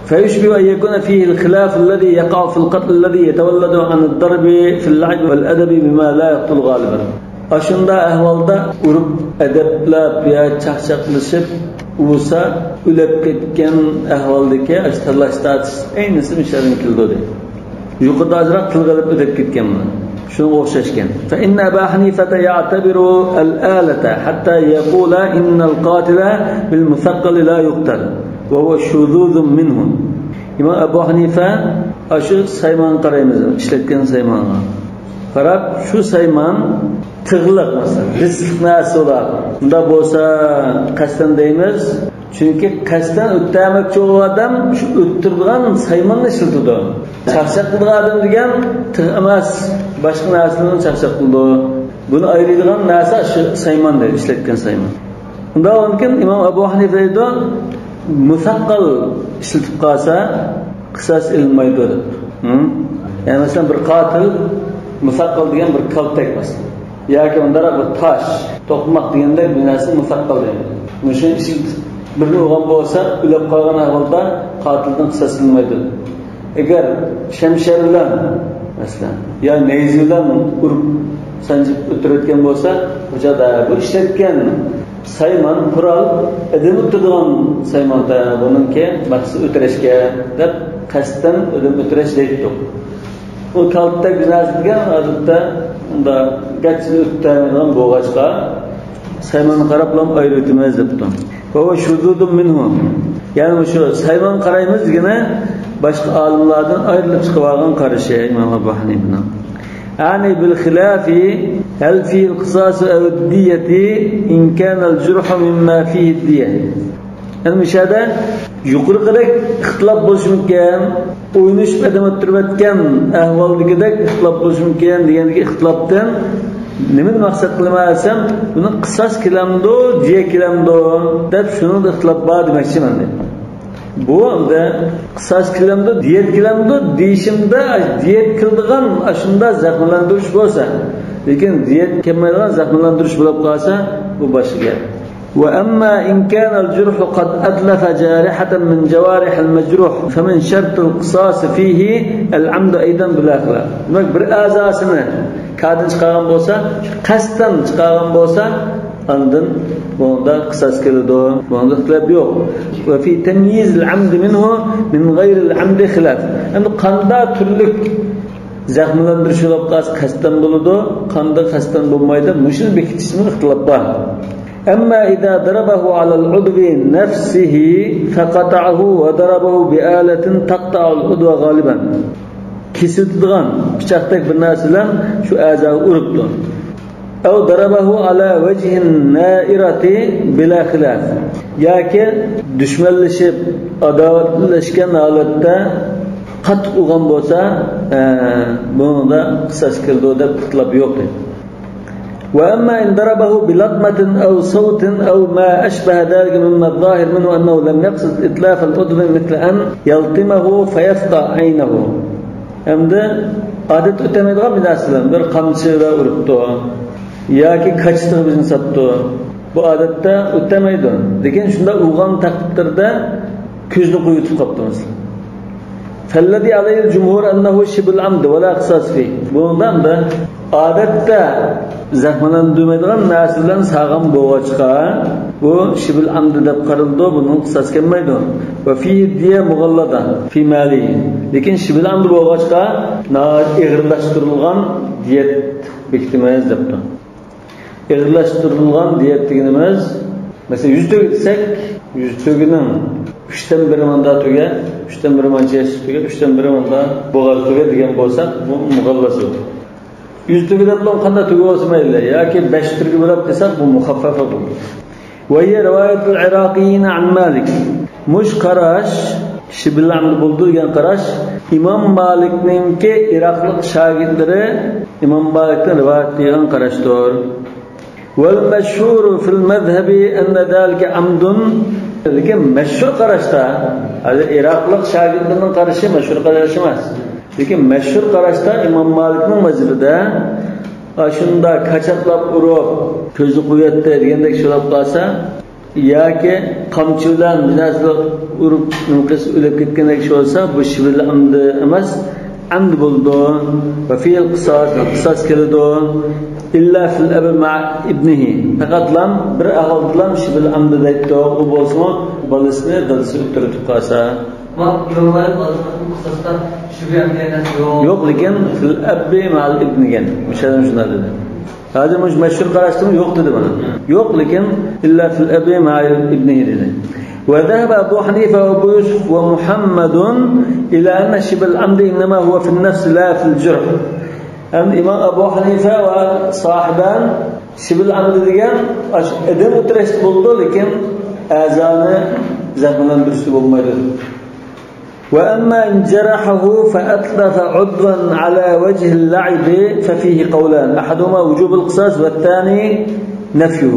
فيشبه أن يكون فيه الخلاف الذي يقع في القتل الذي يتولد عن الضرب في اللعب والأدب بما لا يقتل غالبا. ئاشۇنداق ئەھۋالدا ئۇرۇپ ئەدەپلەپ يا چاقچاقلىشىپ ئۇرسا، ئۆلۈپ كەتكەن ئەھۋالدىكى ئاشۇ تالاش تارتىش ئەينىسى مۇشۇ يەردىن كېلىدۇ دەيدۇ. يۇقىرىدا ئازراق تىلغا ئېلىپ ئۆتۈپ كەتكەنمەن. شۇنىڭغا ئوخشاشكەن. فإن أبا حنيفة يعتبر الآلة حتى يقول إن القاتل بالمثقل لا يقتل وهو شذوذ منه. ئىمام ئەبۇ ھەنىفە ئاشۇ سايمانغا قارايمىز، ئىشلەتكەن سايمانغا قاراپ، شۇ سايمان تىغلىق، مەسىلەن، رىسلىق نەرسە ئۇلار. ئۇنداق بولسا قەستەن دەيمىز. چۈنكى قەستەن ئۆتتۈرمەكچى بولغان ئادەم شۇ ئۆتتۈرىدىغان سايماننى ئىشلىتىدۇ. چاقچاق قىلىدىغان ئادەم دېگەن تىغ ئەمەس، باشقا نەرسىلەرنى چاقچاق قىلىدۇ. بۇنى ئايرىيدىغان نەرسە شۇ سايمان دەيدۇ، ئىشلەتكەن سايمان. ئۇنداق بولغاندىكىن ئىمام ئەبۇ ھەنىفە دەيدۇ، مۇسەققەل ئىشلىتىپ قالسا قىساس ئېلىنمايدۇ دەپ. ھە؟ يەنى مەسىلەن، بىر قاتىل، مۇسەققەل دېگەن بىر كالتەك مەسىلەن. ياكى ئۇنداقراق بىر تاش، توقماق دېگەندەك بىر نەرسىنى مۇسەققەل دەيمىز. مۇشۇنى ئىشلىتىپ بىرنى ئۇرغان بولسا، ئۆلۈپ قالغان ئەھۋالدا قاتىلدىن قىساس ئېلىنمايدۇ. ئەگەر شەمشەر بىلەن، مەسىلەن، يا نەيزە بىلەن ئۇرۇپ، سانجىپ ئۆلتۈرۈۋەتكەن بولسا، بۇ چاغدا بۇ ئىشلەتكەن سايمان، قورال، ئادەم ئۆلتۈرىدىغان سايمان، بۇنىڭكى مەقسىتى ئۆلتۈرۈشكە دەپ، قەستەن ئادەم ئۆلتۈرۈش دەيتتۇق. ئۇ كالتەك بىناسى دېگەن، ئادەتتە، ئۇندا گەچ ئۆتەلمەيدىغان بولغاچقا، سايمانغا قاراپلا ئايرىۋېتىمىز دەپتۇ. وهو شذوذ منه. يەنى مۇشۇ سايمانغا قارايمىز دېگىنى باشقا ئالىملاردىن ئايرىلىپ چىقىۋالغان قارىشى ئىمام ئەبۇ ھەنىفىنىڭ. أعني بالخلاف هل فيه القصاص أو الدية إن كان الجرح مما فيه الدية. يەنى مۇشۇ يەردە يۇقىرىقىدەك ئىختىلاپ بولۇشى مۇمكىن، ئوينىشىپ ئادەم ئۆلتۈرۈۋەتكەن ئەھۋالدىكىدەك ئىختىلاپ بولۇشى مۇمكىن دېگەندىكى ئىختىلاپتىن نېمىنى مەقسەت قىلىمەن دېسەم، بۇنىڭ قىساس كېلەمدۇ، دىيە كېلەمدۇ دەپ، شۇنىڭدا ئىختىلاپ بار دېمەكچىمەن دەيدۇ. بۇ ئەمدى قىساس كېلەمدۇ، دىيەت كېلەمدۇ دېيىشىمدە، دىيەت كېلىدىغان ئاشۇنداق زەخىملەندۈرۈش بولسا، لېكىن دىيەت كەلمەيدىغان زەخىملەندۈرۈش بولۇپ قالسا، بۇ باشقا گەپ. وأما إن كان الجرح قد أتلف جارحة من جوارح المجروح فمن شرط القصاص فيه العمد أيضا بلا خلاف. دېمەك، بىر ئەزاسىنى كادىن چىقارغان بولسا، قەستەن چىقارغان بولسا، ئاندىن بۇنىڭدا قىساس كېلىدۇ. بۇنىڭدا ئىختىلاپ يوق. وفي تمييز العمد منه من غير العمد خلاف. ئەمدى قاندا تۈرلۈك زەخىملەندۈرۈش بولۇپ قالسا قەستەن بولىدۇ، قاندا قەستەن بولمايدۇ. مۇشۇنى بېكىتىشتىمۇ ئىختىلاپ بار. أما إذا ضربه على العضو نفسه فقطعه وضربه بآلة تقطع العضو غالبا. كېسىۋېتىدىغان پىچاقتەك بىر نەرسە بىلەن شۇ ئەزاغا ئۇرۇپتۇ. أو ضربه على وجه النائرة بلا خلاف. ياكى دۈشمەنلىشىپ، ئاداۋەتلەشكەن ھالەتتە قاتتىق ئۇرغان بولسا، ئە، بۇنىڭدا قىساس كېلىدۇ دەپ ئىختىلاپ يوق دەيدۇ. وأما إن ضربه بلطمة أو صوت أو ما أشبه ذلك مما الظاهر منه أنه لم يقصد إتلاف العضو مثل أن يلطمه فيفقع عينه. ئەمدى ئادەتتە ئۆتەلمەيدىغان بىر نەرسە بىلەن، بىر قامچا بىلەن ئۇرۇپتۇ ياكى كاچىتىغا بىرنى ساپتۇ. بۇ ئادەتتە ئۆتەلمەيدۇ. لېكىن شۇنداق ئۇرغان تەقدىردە كۆزنى قويۇۋېتىپ قاپتۇ، مەسىلەن. فالذي عليه الجمهور أنه شبه العمد ولا قصاص فيه. بۇنىڭدا ئادەتتە زەخىملەندۈرمەيدىغان نەرسە بىلەن سالغان بولغاچقا، بۇ شىبھۇل ئەمدى دەپ قارىلىدۇ، بۇنىڭ قىساس كەلمەيدۇ. وفيه الدية المغلظة في ماله. لېكىن شىبھۇل ئەمدى بولغاچقا، ناھايىتى ئېغىرلاشتۇرۇلغان دىيەت بېكىتىمىز دەپتۇ. ئېغىرلاشتۇرۇلغان دىيەت دېگىنىمىز، مەسىلەن، يۈز تۆگە دېسەك، يۈز تۆگىنىڭ ئۈچتىن بىرى ماندا تۆگە، ئۈچتىن بىرى مانچە يەشلىك تۆگە، ئۈچتىن بىرى ماندا بوغاز تۆگە دېگەن بولساق، بۇ مۇغەللەز بولىدۇ. يۈز تۆگە دەپ قانداق تۆگە بولسا مەيلى، ياكى بەش تۆگە بولۇپ قىلساق، بۇ مۇخەففەفە بولىدۇ. وهي رواية العراقيين عن مالك. مۇشۇ قاراش، شىبھۇل ئەمدى بولىدۇ دېگەن قاراش، ئىمام مالىكنىڭكى ئىراقلىق شاگىرتلىرى ئىمام مالىكتىن رىۋايەت قىلغان قاراشتۇر. والمشهور في المذهب أن ذلك عمد. لېكىن مەشھۇر قاراشتا، ھازىر ئىراقلىق شاگىرتلىرىنىڭ قارىشى مەشھۇر قاراش ئەمەس. لېكىن مەشھۇر قاراشتا ئىمام مالىكنىڭ مەزھىپىدە ئاشۇنداق كاچاقلاپ ئۇرۇپ، كۆزنى قويۇۋەتتى دېگەندەك شۇلاپ قالسا، ياكى قامچا بىلەن بىر نەرسە ئۇرۇپ، نېمە قىلسا ئۆلۈپ كەتكەندەك شۇ بولسا، بۇ شىبھۇل ئەمدى ئەمەس، ئەمدى بولىدۇ. وفيه القصاص، قىساس كېلىدۇ. إلا في الأب مع ابنه. پەقەتلا بىر ئەھۋالدىلا شىبھۇل ئەمدى دەيدۇ، ئۇ بولسىمۇ بالىسىنى دادىسى ئۆلتۈرۈپ قالسا. ئىمام مالىك ئالدىمىزدىن قىساستا شۈبھە دېگەن نەرسە يوق. يوق، لېكىن فىل ئەببى مەئەل ئىبنى دېگەن. مۇشۇ ئادەم شۇنداق دېدى. ھازىر مۇشۇ مەشھۇر قاراشتىمۇ يوق دېدى مانا. يوق، لېكىن إلا في الأب مع ابنه دېدى. وذهب أبو حنيفة وأبو يوسف ومحمد إلى أن شبه العمد إنما هو في النفس لا في الجرح. ھەم ئىمام ئەبۇ ھەنىفە ۋە ساھىبان شىبىل ئەمدى دېگەن ئاشۇ ئېدىن ئۆتۈرەشتە بولىدۇ، لېكىن ئەزانى زەخىملەندۈرۈشتە بولمايدۇ. وأما إن جرحه فأتلف عضوا على وجه اللعب ففيه قولان، أحدهما وجوب القصاص والثاني نفيه.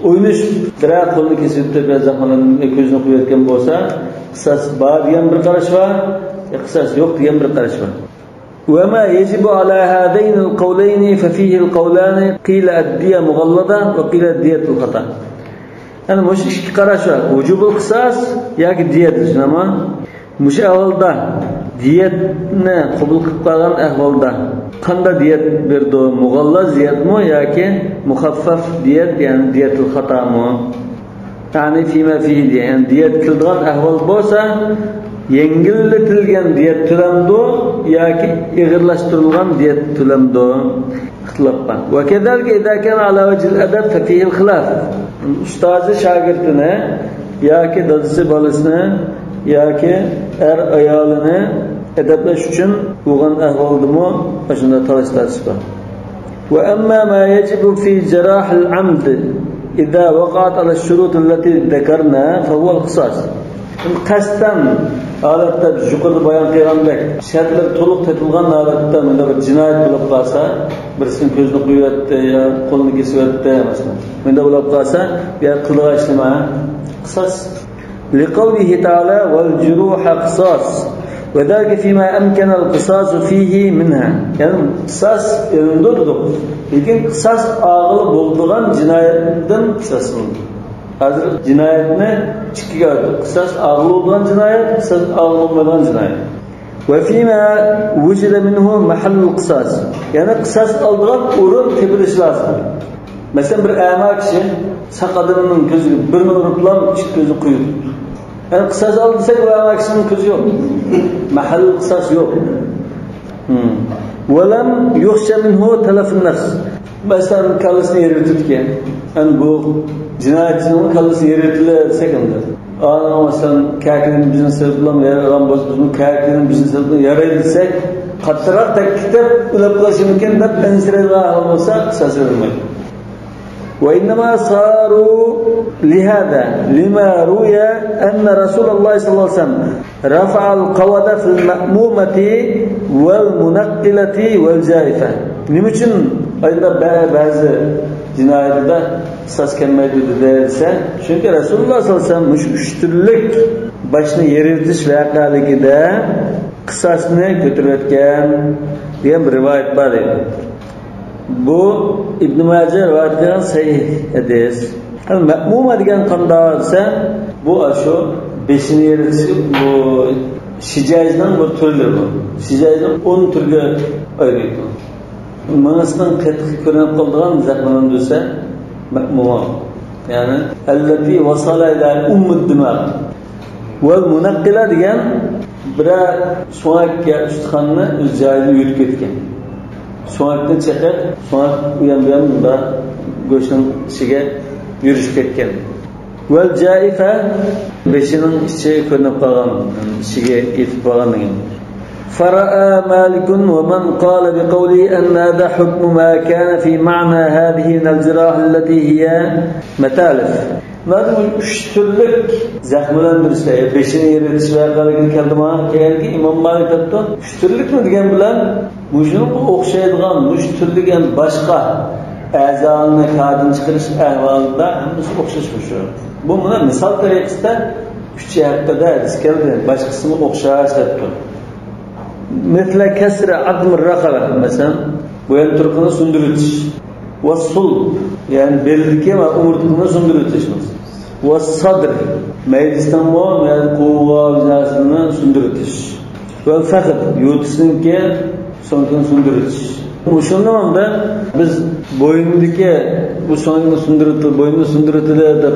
ئوينىشىپ بىرەر قولىنى كېسىۋېتىپ، يا زەخىملەن-، كۆزىنى قويۇۋەتكەن بولسا، قىساس بار دېگەن بىر قاراش بار، يا قىساس يوق دېگەن بىر قاراش بار. وما يجب على هذين القولين ففيه القولان، قيل الدية مغلظة وقيل الدية الخطأ. يەنى مۇشۇ ئىككى قاراش بار. ۋۇجۇبۇل قىساس ياكى دىيەت، شۇنداقمۇ؟ مۇشۇ ئەھۋالدا دىيەتنى قوبۇل قىلىپ قالغان ئەھۋالدا قانداق دىيەت بېرىدۇ؟ مۇغاللاز دىيەتمۇ ياكى مۇخەففەف دىيەت، يەنى دىيەتۇل خاتامۇ؟ يەنى فىما فىھى دېگەن، يەنى دىيەت كېلىدىغان ئەھۋال بولسا، يەڭگىللىتىلگەن دىيەت تۆلەمدۇ ياكى ئېغىرلاشتۇرۇلغان دىيەت تۆلەمدۇ؟ ئىختىلاپ بار. وكذلك إذا كان على وجه الأدب ففيه الخلاف. ئۇستازى شاگىرتىنى ياكى دادىسى بالىسىنى ياكى ئەر ئايالىنى ئەدەپلەش ئۈچۈن بولغان ئەھۋالدىمۇ ئاشۇنداق تالاش-تارتىش بار. وأما ما يجب في جراح العمد إذا وقعت على الشروط التي ذكرنا فهو القصاص. قەستەن ھالەتتە، بىز يۇقىرىدا بايان قىلغاندەك، شەرتلىرى تولۇق تېپىلغان ھالەتتە مۇنداق بىر جىنايەت بولۇپ قالسا، بىرسىنىڭ كۆزىنى قويۇۋەتتى يا قولىنى كېسىۋەتتى، مەسىلەن، مۇنداق بولۇپ قالسا، بۇ يەر قىلىدىغان ئىش نېمە؟ قىساس. لقوله تعالى: والجروح قصاص، وذلك فيما أمكن القصاص فيه منها. يەنى قىساس ئېلىنىدۇ دېدۇق. لېكىن قىساس ئالغىلى بولىدىغان جىنايەتتىن قىساس ئېلىنىدۇ. ھازىر جىنايەتنى ئىككىگە ئايرىدۇق. قىساس ئالغىلى بولىدىغان جىنايەت، قىساس ئالغىلى بولمايدىغان جىنايەت. وفيما وجد منه محل القصاص. يەنى قىساس ئالىدىغان ئورۇن تېپىلىشى لازىم. مەسىلەن، بىر ئەما كىشى ساق ئادەمنىڭ كۆزىگە بىرنى ئۇرۇپلا ئىككى كۆزىنى قويۇۋېتىپتۇ. يەنى قىساس ئال دېسەك، ئۇ ئەما كىشىنىڭ كۆزى يوق. مەھەللىل قىساس يوق. ھىم. ولم يخش منه تلف النفس. مەسىلەن، كاللىسىنى يېرىۋېتىپتىكەن. يەنى بۇ جىنايەتچىنىڭ كاللىسى يېرىۋېتىلدى دېسەك ئەمدى. ئانىڭ، مەسىلەن، كاكىنىڭ بىزنى سېلىپلا يارىغان بولسا، بىزمۇ كاكىنىڭ بىزنى سېلىپلا يارايدۇ دېسەك، قاتتىقراق تەكلىپ دەپ ئۆلۈپ قېلىشى مۇمكىن دەپ ئەنسىرەيدىغان ئەھۋال بولسا، قىساس بېرىلمەيدۇ. وإنما صاروا لهذا لما روي أن رسول الله صلى الله عليه وسلم رفع القواد في المأمومة والمنقلة والجائفة. نېمە ئۈچۈن ئايدا بە-، بەزى جىنايەتلەردە قىساس كەلمەيدۇ دېدى دېسە، چۈنكى رەسۇلۇللاھ سەللەللاھۇ ئەلەيھى ۋەسەللەم مۇشۇ ئۈچ تۈرلۈك باشنى يېرىۋېتىش ۋەقەلىكىدە قىساسنى كۆتۈرۈۋەتكەن دېگەن بىر رىۋايەت بار ئىدى. بۇ ئىبن ماجە رىۋايەت قىلغان سەھىھ ھەدىس. مەئمۇمە دېگەن قانداق دېسە، بۇ ئاشۇ بېشىنى يېرىتىش، بۇ شىجاجنىڭ بىر تۈرلىرى بۇ. شىجاجنى ئون تۈرگە ئايرىيدۇ. مېڭىسىنىڭ قېتىقى كۆرۈنۈپ قالىدىغان زەخىملەندۈرسە مەئمۇمە. يەنى، ئەللەتى ۋەسەلە ئىلە ئۇممۇد دىماغ. ۋەل مۇنەققىلە دېگەن بىرەر سۆڭەك يا ئۇستىخاننى ئۆز جايىدىن يۆتۈپ كەتكەن. سۆڭەكنى چېقىپ، سۆڭەك ئۇيان بۇيان مۇنداق گۆشنىڭ ئىچىگە يۈرۈشۈپ كەتكەن. ۋەل جائىفە، بېشىنىڭ ئىچى كۆرۈنۈپ قالغان، ئىچىگە يېتىپ قالغان دېگەن. فرأى مالك ومن قال بقوله أن هذا حكم ما كان في معنى هذه من الجراح التي هي متالف. مانا بۇ ئۈچ تۈرلۈك زەخىملەندۈرۈشتە، يا بېشىنى يېرىۋېتىش ۋەقەلىرىگە كەلدى مانا كەلگەن ئىمام مالىك ئېيتتى، ئۈچ تۈرلۈكمۇ دېگەن بىلەن مۇشۇنىڭغا ئوخشايدىغان، مۇشۇ تۈرلۈك يەنە باشقا ئەزانى كاردىن چىقىرىش ئەھۋالىدا ھەممىسى ئوخشاش مۇشۇ. بۇ مانا مىسال تەرىقىسىدە ئۈچى ھەققىدە ھەدىس كەلدى، باشقىسىمۇ ئوخشاش دەپتۇ. مىسلە كەسرى ئەزمىر رەقەبە، مەسىلەن، بويۇن تۇرقىنى سۇندۇرۇۋېتىش. ۋەسسۇلب، يەنى بېلىدىكى ۋە ئومۇرتقىنى سۇندۇرۇۋېتىش. ۋەسسەدر، مەيدىسىنىڭمۇ، يەنى قوۋۇقى نەرسىنى سۇندۇرۇۋېتىش. ۋەلفەخذ، يوتىسىنىڭكى سۆڭىكىنى سۇندۇرۇۋېتىش. مۇشۇنىڭدا بىز بوينىدىكى بۇ سۆڭەكنى سۇندۇرۇۋېتىلدى، بوينىنى سۇندۇرۇۋېتىلدى دەپ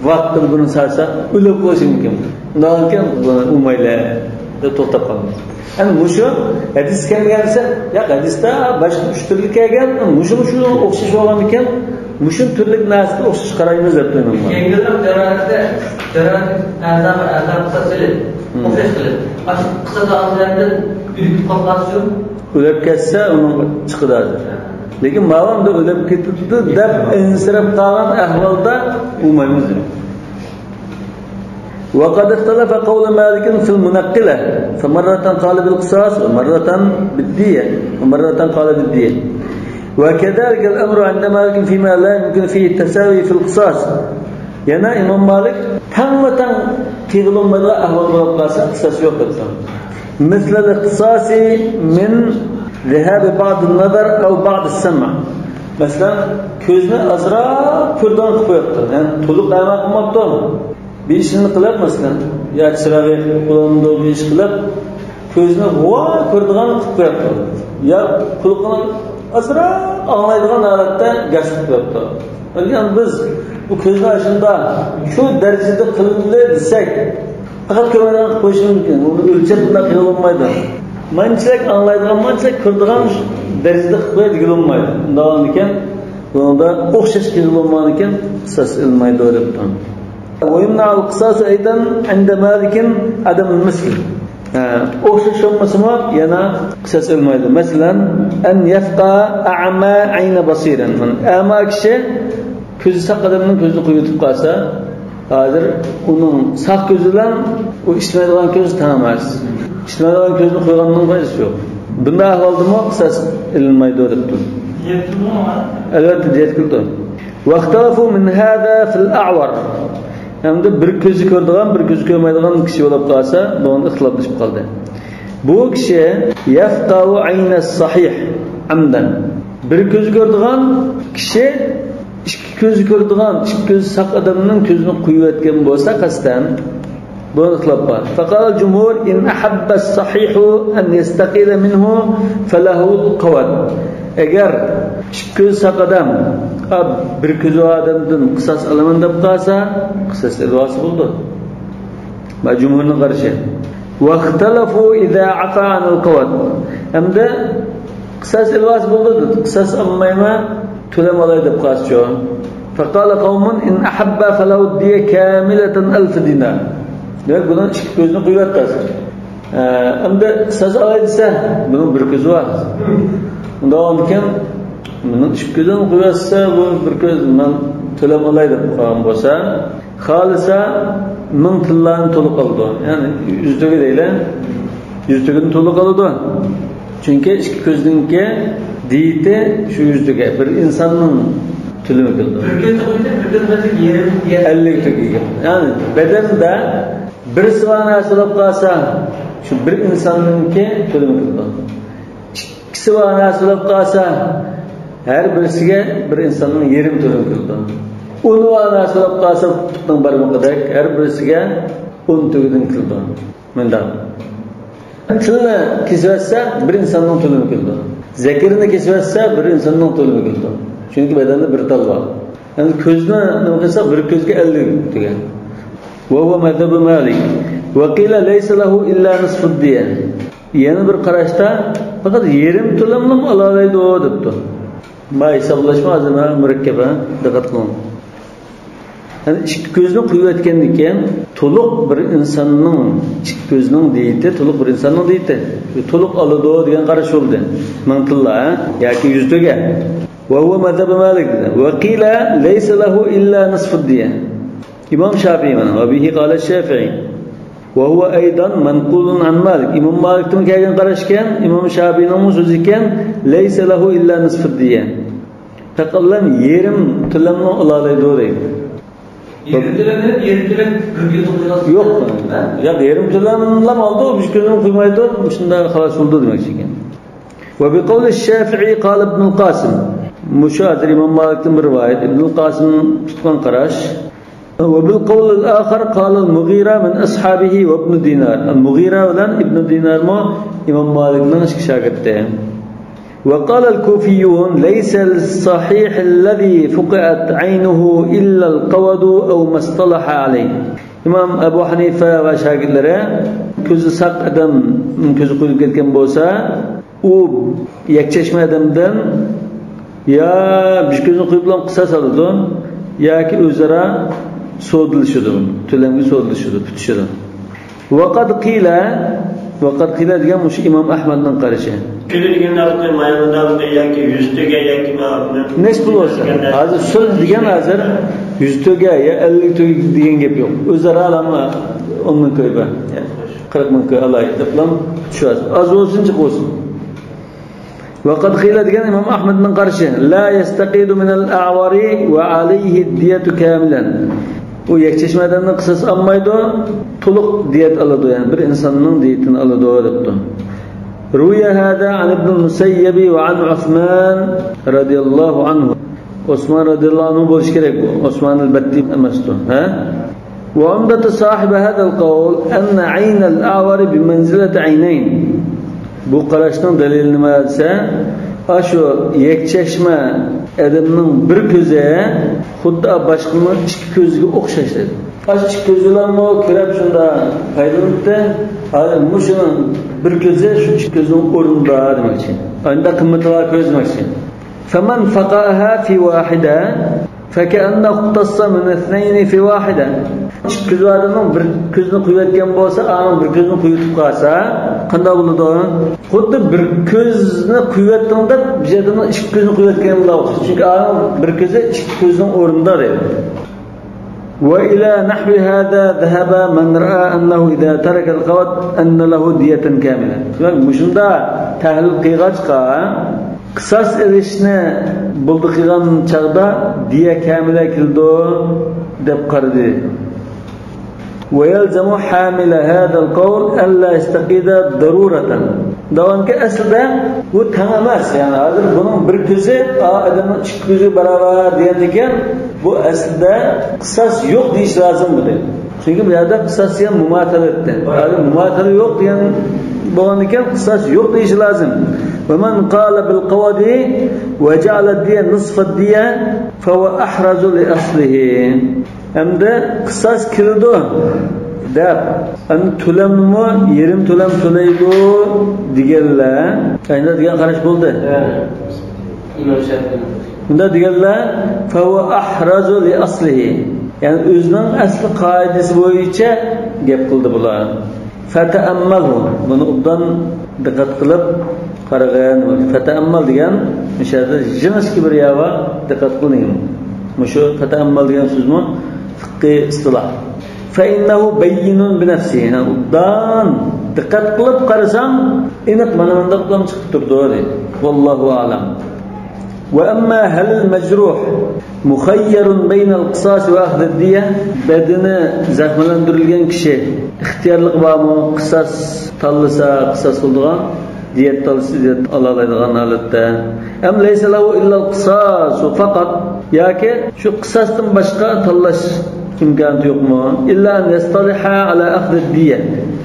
ۋاقتىدا بۇنى سالساق، ئۆلۈپ قېلىشى مۇمكىن. ئۇنداقكەن ئۇ مەيلى دەپ توختاپ قالىمىز. ئەمدى مۇشۇ ھەدىس كەلمىگەن دېسە، ياق، ھەدىستە باشقا ئۈچ تۈرگە كەلگەن، مۇشۇمۇ شۇ ئوخشاش بولغاندىكىن، مۇشۇ تۈرلۈك نەرسىگە ئوخشاش قارايمىز دەپ تۇرىمەن. يەڭگىللەپ جاراھەتتە، جاراھەت ئەزا، ئەزا قىساس ئېلىپ، مم. ئوخشاش قىلىپ، ئاشۇ قىساس ئالغانلىرىدىن ئۆلۈپ قالغان شۇ. ئۆلۈپ كەتسە، ئۇنىڭ چىقىدۇ ھازىر. لېكىن ماۋۇ ئەمدى ئۆلۈپ كېتىپتۇ دەپ ئەنسىرەپ قالغان ئەھۋالدا ئۇرمايمىز. وقد اختلف قول مالك في المنقلة، فمرة قال بالقصاص ومرة بالدية، ومرة قال بالدية. وكذلك الأمر عند مالك فيما لا يمكن فيه التساوي في القصاص. يەنە ئىمام مالىك تەڭمۇ تەڭ قىلغىلى بولمايدىغان ئەھۋال بولۇپ قالسا، قىساس يوق دەپتۇ. مثل الاقتصاص من ذهاب بعض النظر أو بعض السمع. مەسىلەن، كۆزنى ئازراق كۆرىدىغان قىلىپ قويۇپتۇ. يەنى تولۇق ئەما قىلماپتۇ. بىر ئىشنى قىلىپ، مەسىلەن، يا چىراغ يېقىپ قويۇلامدۇ، بىر ئىش قىلىپ، كۆزنى غۇۋا كۆرىدىغان قىلىپ قويۇپتۇ. يا قۇلىقىنى ئازراق ئاڭلايدىغان ھالەتتە گەپ قىلىپ قويۇپتۇ. لېكىن بىز بۇ كۆزنى ئاشۇنداق شۇ دەرىجىدە قىلدى دېسەك، پەقەت كۆرمەيدىغان قىلىپ قويۇشى مۇمكىن. ئۇنى ئۆلچەپ بۇنداق قىلىپ بولمايدۇ. مانچىلىك ئاڭلايدىغان، مانچىلىك كۆرىدىغان دەرىجىدە قىلىپ قوياي دېگىلى بولمايدۇ. ئۇنداق بولغاندىكىن، بۇنىڭدا ئوخشاش قىلغىلى بولمىغاندىكىن، قىساس ئېلىنمايدۇ دەپتۇ. ويمنع القصاص أيضا عند مالك عدم المثل. ھە، ئوخشاش بولمىسىمۇ يەنە قىساس ئېلىنمايدۇ. مەسىلەن، أن يفقى أعمى عين بصير. ئەما كىشى كۆزى ساق ئادەمنىڭ كۆزىنى قويۇۋېتىپ قالسا، ھازىر ئۇنىڭ ساق كۆزى بىلەن ئۇ ئىشلىمەيدىغان كۆز تەڭ ئەمەس. ئىشلىمەيدىغان كۆزنى قويغاننىڭ پايدىسى يوق. بۇنداق ئەھۋالدىمۇ قىساس ئېلىنمايدۇ دەپتۇ. ئەلۋەتتە، يەتكىلىدۇ. واختلفوا من هذا في الأعور. ئەمدى بىر كۆزى كۆرىدىغان، بىر كۆزى كۆرمەيدىغان كىشى بولۇپ قالسا، بۇنىڭدا ئىختىلاپلىشىپ قالدى. بۇ كىشى يفقي عين الصحيح عمدا. بىر كۆزى كۆرىدىغان كىشى ئىككى كۆزى كۆرىدىغان، ئىككى كۆزى ساق ئادەمنىڭ كۆزىنى قويۇۋەتكەن بولسا قەستەن، بۇنىڭدا ئىختىلاپ بار. فقال الجمهور إن أحب الصحيح أن يستقيل منه فله القود. ئەگەر ئىككى كۆزى ساق ئادەم، ئا، بىر كۆزى بار ئادەمدىن قىساس ئالىمەن دەپ قالسا، قىساس ئېلىۋالسا بولىدۇ. مانا جۇمھۇرنىڭ قارىشى. واختلفوا إذا عفا عن القود. ئەمدى قىساس ئېلىۋالسا بولىدۇ دېدى. قىساس ئالمايمەن، تۆلەم ئالاي دەپ قالسىچۇ؟ فقال قوم إن أحب فله الدية كاملة ألف دينار. دېمەك، بۇنىڭ ئىككى كۆزىنى قويۇۋەتتى ھازىر. ئە، ئەمدى قىساس ئالاي دېسە، بۇنىڭ بىر كۆزى بار. ئۇنداق بولغاندىكىن، بۇنىڭ ئىككى كۆزىنى قويۇۋەتسە، بۇ بىر كۆز، مەن تۆلەم ئالاي دەپ قالغان بولسا، خالىسا مىڭ تىللانى تولۇق ئالىدۇ. يەنى يۈز تۆگە دەيلى. يۈز تۆگىنى تولۇق ئالىدۇ. چۈنكى ئىككى كۆزنىڭكى دىيىتى شۇ يۈز تۆگە. بىر ئىنساننىڭ تۆلىمى كېلىدۇ. بىر كۆز تۆگە، بىر كۆز تۆگە، يېرىم، يېرىم. ئەللىك تۆگە. يەنى بەدەندە بىرسى بار نەرسە بولۇپ قالسا، شۇ بىر ئىنساننىڭكى تۆلىمى كېلىدۇ. ئىككىسى بار نەرسە بولۇپ قالسا، ھەر بىرسىگە بىر ئىنساننىڭ يېرىم تۆلىمى كېلىدۇ. ئۇنى بار نەرسە بولۇپ قالسا، پۇتنىڭ بارمىقىدەك، ھەر بىرسىگە ئون تۆگىدىن كېلىدۇ. مۇنداق. تىلنى كېسىۋەتسە، بىر ئىنساننىڭ تۆلىمى كېلىدۇ. زەكىرىنى كېسىۋەتسە، بىر ئىنساننىڭ تۆلىمى كېلىدۇ. چۈنكى بەدەندە بىر تال بار. يەنى كۆزنى نېمە قىلسا، بىر كۆزگە ئەللىك دېگەن. وهو مذهب مالك. وقيل ليس له إلا نصف الدية. يەنە بىر قاراشتا پەقەت يېرىم تۆلەملىمۇ ئالالايدۇ دەپتۇ. ما ھېسابلاشمۇ ھازىر مۇرەككەپ، ھە؟ دىققەت قىلىڭ. يەنى ئىككى كۆزنى قويۇۋەتكەندىن كېيىن، تولۇق بىر ئىنساننىڭ ئىككى كۆزىنىڭ دىيىتى، تولۇق بىر ئىنساننىڭ دىيىتى. تولۇق ئالىدۇ دېگەن قاراش بولدى. مىڭ تىللا، ھە؟ ياكى يۈز تۆگە. وهو مذهب مالك. وقيل ليس له إلا نصف الدية. ئىمام شافىئى مانا، وبه قال الشافعي. وهو أيضا منقول عن مالك. ئىمام مالىكتىن كەلگەن قاراش ئىكەن، ئىمام شافىئىنىڭمۇ سۆزى ئىكەن، ليس له إلا نصف الدية. پەقەت يېرىم تۆلەمنى ئالالايدۇ دەيدۇ. يېرىم تۆلەم دېگەن، يېرىم تۆلەم بىر كۆزنى قويغان. يوق. ھە؟ ياق، يېرىم تۆلەملا ئالىدۇ، بىر كۆزنى قويمايدۇ، شۇنداق خالاس بولدى دېمەكچى ئىكەن. وبقول الشافعي قال ابن القاسم. مۇشۇ ھازىر ئىمام مالىكتىن بىر رىۋايەت. ئىبنۇل قاسىم تۇتقان قاراش. وبالقول الآخر قال المغيرة من أصحابه وابن دينار. مۇغىرە بىلەن ئىبنى دىنارمۇ ئىمام مالىكنىڭ ئىككى شاگىرتى. وقال الكوفيون ليس للصحيح الذي فقئت عينه إلا القود أو ما اصطلح عليه. ئىمام ئەبۇ ھەنىفە ۋە شاگىرتلىرى كۆزى ساق ئادەم كۆزى قۇيۇلۇپ كەتكەن بولسا، ئۇ يەكچەشمە ئادەمدىن يا بىر كۆزىنى قۇيۇپ بولغان قىساس ئالىدۇ، ياكى ئۆزئارا سودىلىشىدۇ، تۆلەمگە سودىلىشىدۇ، پۈتۈشىدۇ. ۋەقەد قىلە، ۋەقەد قىلە دېگەن مۇشۇ ئىمام ئەھمەدنىڭ قارىشى. كۆزى دېگەن ۋاقىتتا ماياندا ياكى يۈز تۆگە ياكى نەچچە پۇل بولسا، ھازىر سۈلھ دېگەن ھازىر يۈز تۆگە يا ئەللىك تۆگە دېگەن گەپ يوق. ئۆزئارا ئالاملا ئون مىڭ كوي بار، قىرىق مىڭ كوي ئالاي دەپلا چۈشۈۋاتىدۇ. ئاز بولسۇن، جىق بولسۇن. ۋەقەد قىلە دېگەن ئىمام ئەھمەدنىڭ قارىشى. لا يستقيد من الأعور وعليه الدية كاملا. ئۇ يەكچەشمە ئادەمدىن قىساس ئالمايدۇ، تولۇق دىيەت ئالىدۇ، يەنى بىر ئىنساننىڭ دىيىتىنى ئالىدۇ دەپتۇ. روي هذا عن ابن المسيب وعن عثمان رضي الله عنه. ئوسمان رەزىياللاھۇ ئەنھۇ بولۇشى كېرەك بۇ. ئوسمان ئەلبەتتى ئەمەستۇ. ھە؟ وعمدة صاحب هذا القول أن عين الأعور بمنزلة عينين. بۇ قاراشنىڭ دەلىلى نېمە دېسە، ئاشۇ يەكچەشمە ئادەمنىڭ بىر كۆزى خۇددى باشقىنىڭ ئىككى كۆزىگە ئوخشاش دېدى. ئاشۇ ئىككى كۆزى بىلەنمۇ كۆرۈپ شۇنداق پايدىلىنىپتۇ. ھازىر مۇشۇنىڭ بىر كۆزى شۇ ئىككى كۆزنىڭ ئورنىدا دېمەكچى. ئانداق قىممىتى بار كۆز دېمەكچى. فمن فقأها في واحدة فكأنه اقتص من اثنين في واحدة. ئىككى كۆزى بار ئادەمنىڭ بىر كۆزىنى قويۇۋەتكەن بولسا، ئانىڭ بىر كۆزىنى قويۇۋېتىپ قالسا، قانداق بولىدۇ؟ خۇددى بىر كۆزنى قويۇۋەتتىڭ دەپ، بىر ئادەمنىڭ ئىككى كۆزىنى قويۇۋەتكەن بىلەن ئوخشاش. چۈنكى ئانىڭ بىر كۆزى ئىككى كۆزنىڭ ئورنىدا دەيدۇ. وإلى نحو هذا ذهب من رأى أنه إذا ترك القود أن له دية كاملة. دېمەك، مۇشۇنداق تەھلىل قىلغاچقا، قىساس ئېلىشنى بولدى قىلغان چاغدا دىيە كامىلە كېلىدۇ دەپ قارىدى. ويلزم حامل هذا القول ألا يستقيد ضرورة. دەۋانكى، ئەسلىدە بۇ تەڭ ئەمەس. يەنى ھازىر بۇنىڭ بىر كۆزى، ئا، ئادەمنىڭ ئىككى كۆزى باراۋەر دېگەندىن كېيىن، بۇ ئەسلىدە قىساس يوق دېيىش لازىم بولدى. چۈنكى بۇ يەردە قىساس دېگەن مۇماتىلە ئۆتتى. ھازىر مۇماتىلە يوق دېگەن بولغاندىن كېيىن، قىساس يوق دېيىش لازىم. ومن قال بالقود وجعل الدية نصف الدية فهو أحرز لأصله. ئەمدى قىساس كېلىدۇ دەپ، ئەمدى تۆلەممۇ يېرىم تۆلەم تۆلەيدۇ دېگەنلەر، ئەمدى دېگەن قاراش بولدى. ھە. ئىمام شافىئىنىڭ. بۇنداق دېگەنلەر، فهو أحرز لأصله. يەنى ئۆزىنىڭ ئەسلى قائىدىسى بويىچە گەپ قىلدى بۇلار. فتأمله، بۇنى ئوبدان دىققەت قىلىپ قارىغىن. فتأمل دېگەن مۇشۇ يەردە يېڭىچە بىر يا بار، دىققەت قىلىڭ. مۇشۇ فتأمل دېگەن سۆزمۇ فىقھىي ئىستىلاھ. فإنه بين بنفسه، يەنى ئوبدان دىققەت قىلىپ قارىساڭ، ئېنىق مانا مۇنداق بىلەن چىقىپ تۇرىدۇ، دەيدۇ. والله أعلم. وأما هل المجروح مخير بين القصاص وأخذ الدية؟ بەدىنى زەخىملەندۈرۈلگەن كىشى ئىختىيارلىقى بارمۇ؟ قىساس تاللىسا، قىساس قىلىدىغان، دىيەت تاللىسا، دىيەت ئالالايدىغان ھالەتتە. أم ليس له إلا القصاص فقط؟ ياكى شۇ قىساستىن باشقا تاللاش ئىمكانىيىتى يوقمۇ؟ إلا أن يصطلح على أخذ الدية.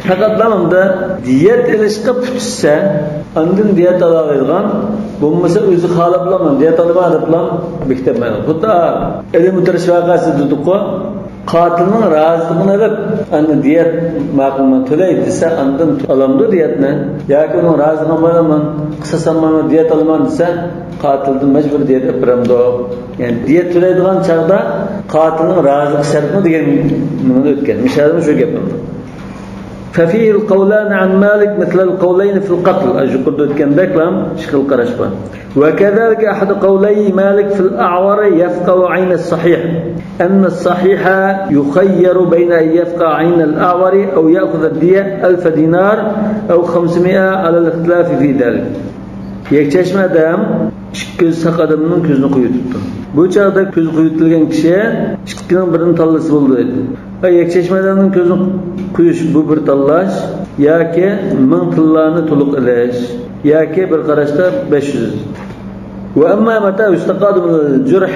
پەقەتلا مۇندا دىيەت ئېلىشقا پۈتۈشسە، ئاندىن دىيەت ئالالايدىغان، بولمىسا ئۆزى خالاپلا مەن دىيەت ئالىمەن دەپلا بېكىتەلمەيدۇ. خۇددى ئەلى مۇتەررىش ۋەقەسى دېدۇققۇ، قاتىلنىڭ رازىلىقىنى ئېلىپ، ئەنە دىيەت ماقۇل مەن تۆلەي دېسە، ئاندىن ئالامدۇ دىيەتنى؟ ياكى ئۇنىڭ رازىلىقىنى ئالمايمەن، قىساس ئالمايمەن، دىيەت ئالىمەن دېسە، قاتىلدىن مەجبۇر دىيەت ئېلىپ بېرەمدۇ؟ يەنى دىيەت تۆلەيدىغان چاغدا قاتىلنىڭ رازىلىقى شەرتمۇ دېگەن نېمىنى ئۆتكەن. مۇشۇ يەردىمۇ شۇ گەپ. ففيه القولان عن مالك مثل القولين في القتل. ئاشۇ يۇقىرىدا ئۆتكەندەكلا ئىككى خىل قاراش بار. وكذلك أحد قولي مالك في الأعور يفقأ عين الصحيح، أن الصحيح يخير بين أن يفقأ عين الأعور أو يأخذ الدية ألف دينار أو خمسمائة على الاختلاف في ذلك. يەكچەشمە ئادەم ئىككى كۆزى ساق ئادەمنىڭ كۆزىنى قويۇۋېتىپتۇ. بۇ چاغدا كۆزى قويۇۋېتىلگەن كىشى ئىككىنىڭ بىرىنى تاللىسا بولىدۇ. يەكچەشمە ئادەمنىڭ كۆزىنى قويۇش، بۇ بىر تاللاش، ياكى مىڭ تىللانى تولۇق ئېلىش، ياكى بىر قاراشتا بەش يۈز. وأما متى يستقاد من الجرح،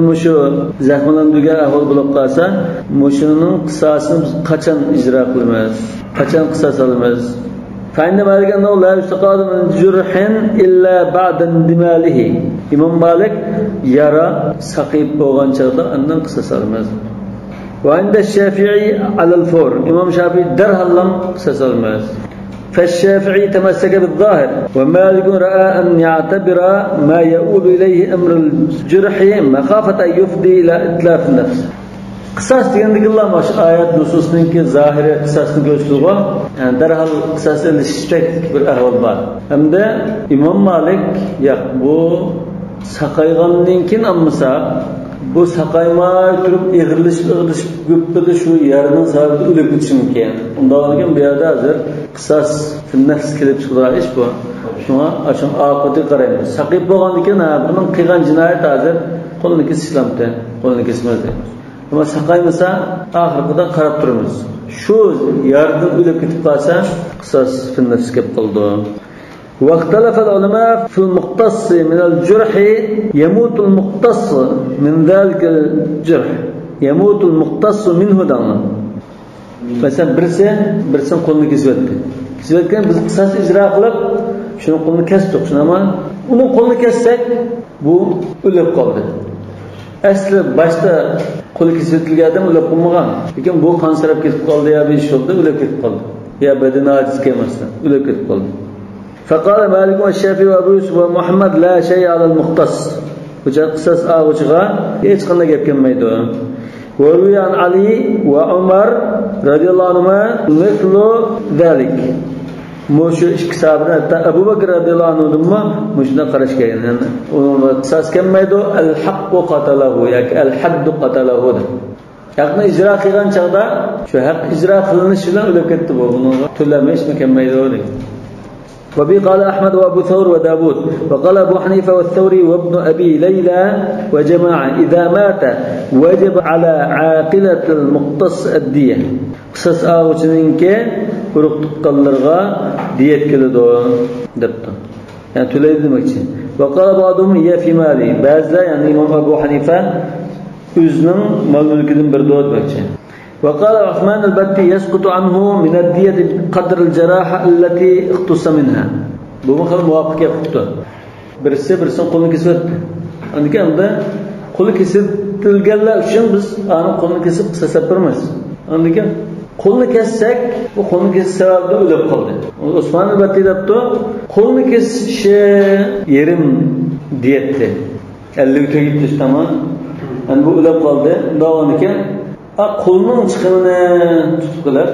مۇشۇ زەخىملەندۈرگەن ئەھۋال بولۇپ قالسا، مۇشۇنىڭ قىساسىنى بىز قاچان ئىجرا قىلىمىز؟ قاچان قىساس ئالىمىز؟ فعند مالك أنه لا يستقاد من جرح إلا بعد اندماله. ئىمام مالىك يارا ساقىيىپ بولغان چاغدا ئاندىن قىساس ئالىمىز. وعند الشافعي على الفور. ئىمام شافىئى دەرھاللا قىساس ئالىمىز. فالشافعي تمسك بالظاهر، ومالك رأى أن يعتبر ما يؤول إليه أمر الجرح مخافة أن يفضي إلى إتلاف النفس. قىساس دېگەندىكىنلا مانا شۇ ئايەت نۇسۇسنىڭكى زاھىرى قىساسنى كۆرسىتىدىغۇ. يەنى دەرھال قىساس ئېلىشتەك بىر ئەھۋال بار. ھەمدە ئىمام مالىك، ياق، بۇ ساقايغاندىن كېيىن ئالمىساق، بۇ ساقايماي تۇرۇپ ئېغىرلىشىپ، ئېغىرلىشىپ، گۈپپىدە شۇ يارىنىڭ سەۋەبىدىن ئۆلۈپ كېتىشى مۇمكىن. ئۇنداق بولغان بۇ يەردە ھازىر قىساس فىننەفس كېلىپ چىقىدىغان ئىش بۇ. شۇڭا ئاشۇ ئاقىۋىتىگە قارايمىز. ساقىيىپ بولغاندىن كېيىن، ھە، بۇنىڭ قىلغان جىنايىتى ھازىر قولىنى كېسىشلەمتى، قولىنى كېسىمىز دەيمىز. ئەمما ساقايمىسا، ئاخىرقىدا قاراپ تۇرىمىز. شۇ يارىدىن ئۆلۈپ كېتىپ قالسا، قىساس فىننەفس كېلىپ قالىدۇ. واختلف العلماء في المقتص من الجرح، يموت المقتص من ذلك الجرح، يموت المقتص منه دەڭلار. مەسىلەن، بىرسى بىرسىنىڭ قولىنى كېسىۋەتتى. كېسىۋەتكەن، بىز قىساس ئىجرا قىلىپ، شۇنىڭ قولىنى كەستۇق، شۇنداقمۇ؟ ئۇنىڭ قولىنى كەسسەك، بۇ ئۆلۈپ قالدى. ئەسلى باشتا قولى كېسىۋېتىلگەن ئادەم ئۆلۈپ قالمىغان. لېكىن بۇ قانسىراپ كېتىپ قالدى يا بىر ئىش بولدى، ئۆلۈپ كېتىپ قالدى. يا بەدىنى ئاجىز كەلمەستىن، ئۆلۈپ كېتىپ قالدى. فقال مالك والشافعي وأبو يوسف ومحمد لا شيء على المقتص. بۇ قىساس ئالغۇچىغا ھېچقانداق گەپ كەلمەيدۇ. وروي عن علي وعمر رضي الله عنهما مثل ذلك. مۇشۇ ئىككى ساھابىدىن، ھەتتا ئەبۇ بەكرى رەزىياللاھۇ ئەنھۇدىنمۇ مۇشۇنداق قاراش كەلگەن. يەنى ئۇنىڭغا قىساس كەلمەيدۇ، الحق قتله ياكى الحد قتله دەپ. ھەقنى ئىجرا قىلغان چاغدا شۇ ھەق ئىجرا قىلىنىش بىلەن ئۆلۈپ كەتتى بۇ. بۇنىڭغا تۆلەم ھېچنېمە كەلمەيدۇ دېگەن. وبه قال أحمد وأبو ثور وداود، وقال أبو حنيفة والثوري وابن أبي ليلى وجماعة: إذا مات وجب على عاقلة المقتص الدية. قىساس ئالغۇچىنىڭكى ئۇرۇق تۇغقانلىرىغا دىيەت كېلىدۇ، دەپتۇ. يەنى تۆلەيدۇ دېمەكچى. وقال بعضهم: هي في مالي. بەزىلەر، يەنى ئىمام ئەبۇ ھەنىفە، ئۆزىنىڭ مال-مۈلكىدىن بېرىدۇ دېمەكچى. وقال عثمان البتي: يسقط عنه من الدية قدر الجراحة التي اقتص منها. بۇمۇ خېلى مۇۋاپىق گەپ قىپتۇ. بىرسى بىرسىنىڭ قولىنى كېسىۋەتتى. ئاندىن كېيىن ئەمدى قولى كېسىۋېتىلگەنلەر ئۈچۈن بىز ئۇنىڭ قولىنى كېسىپ قىساس ئېلىپ بېرىمىز. ئاندىن كېيىن قولىنى كەسسەك، بۇ قولىنى كېسىش سەۋەبىدىن ئۆلۈپ قالدى. ئۇسمان ئەل بەتتى دەپتۇ، قولىنى كېسىشى يېرىم دىيەتتى. ئەللىك تۆگىتى تامام. يەنى بۇ ئۆلۈپ قالدى. ئۇنداق بولغاندىكىن، ئا، قولنىڭ چىقىمىنى تۇتۇپ قېلىپ،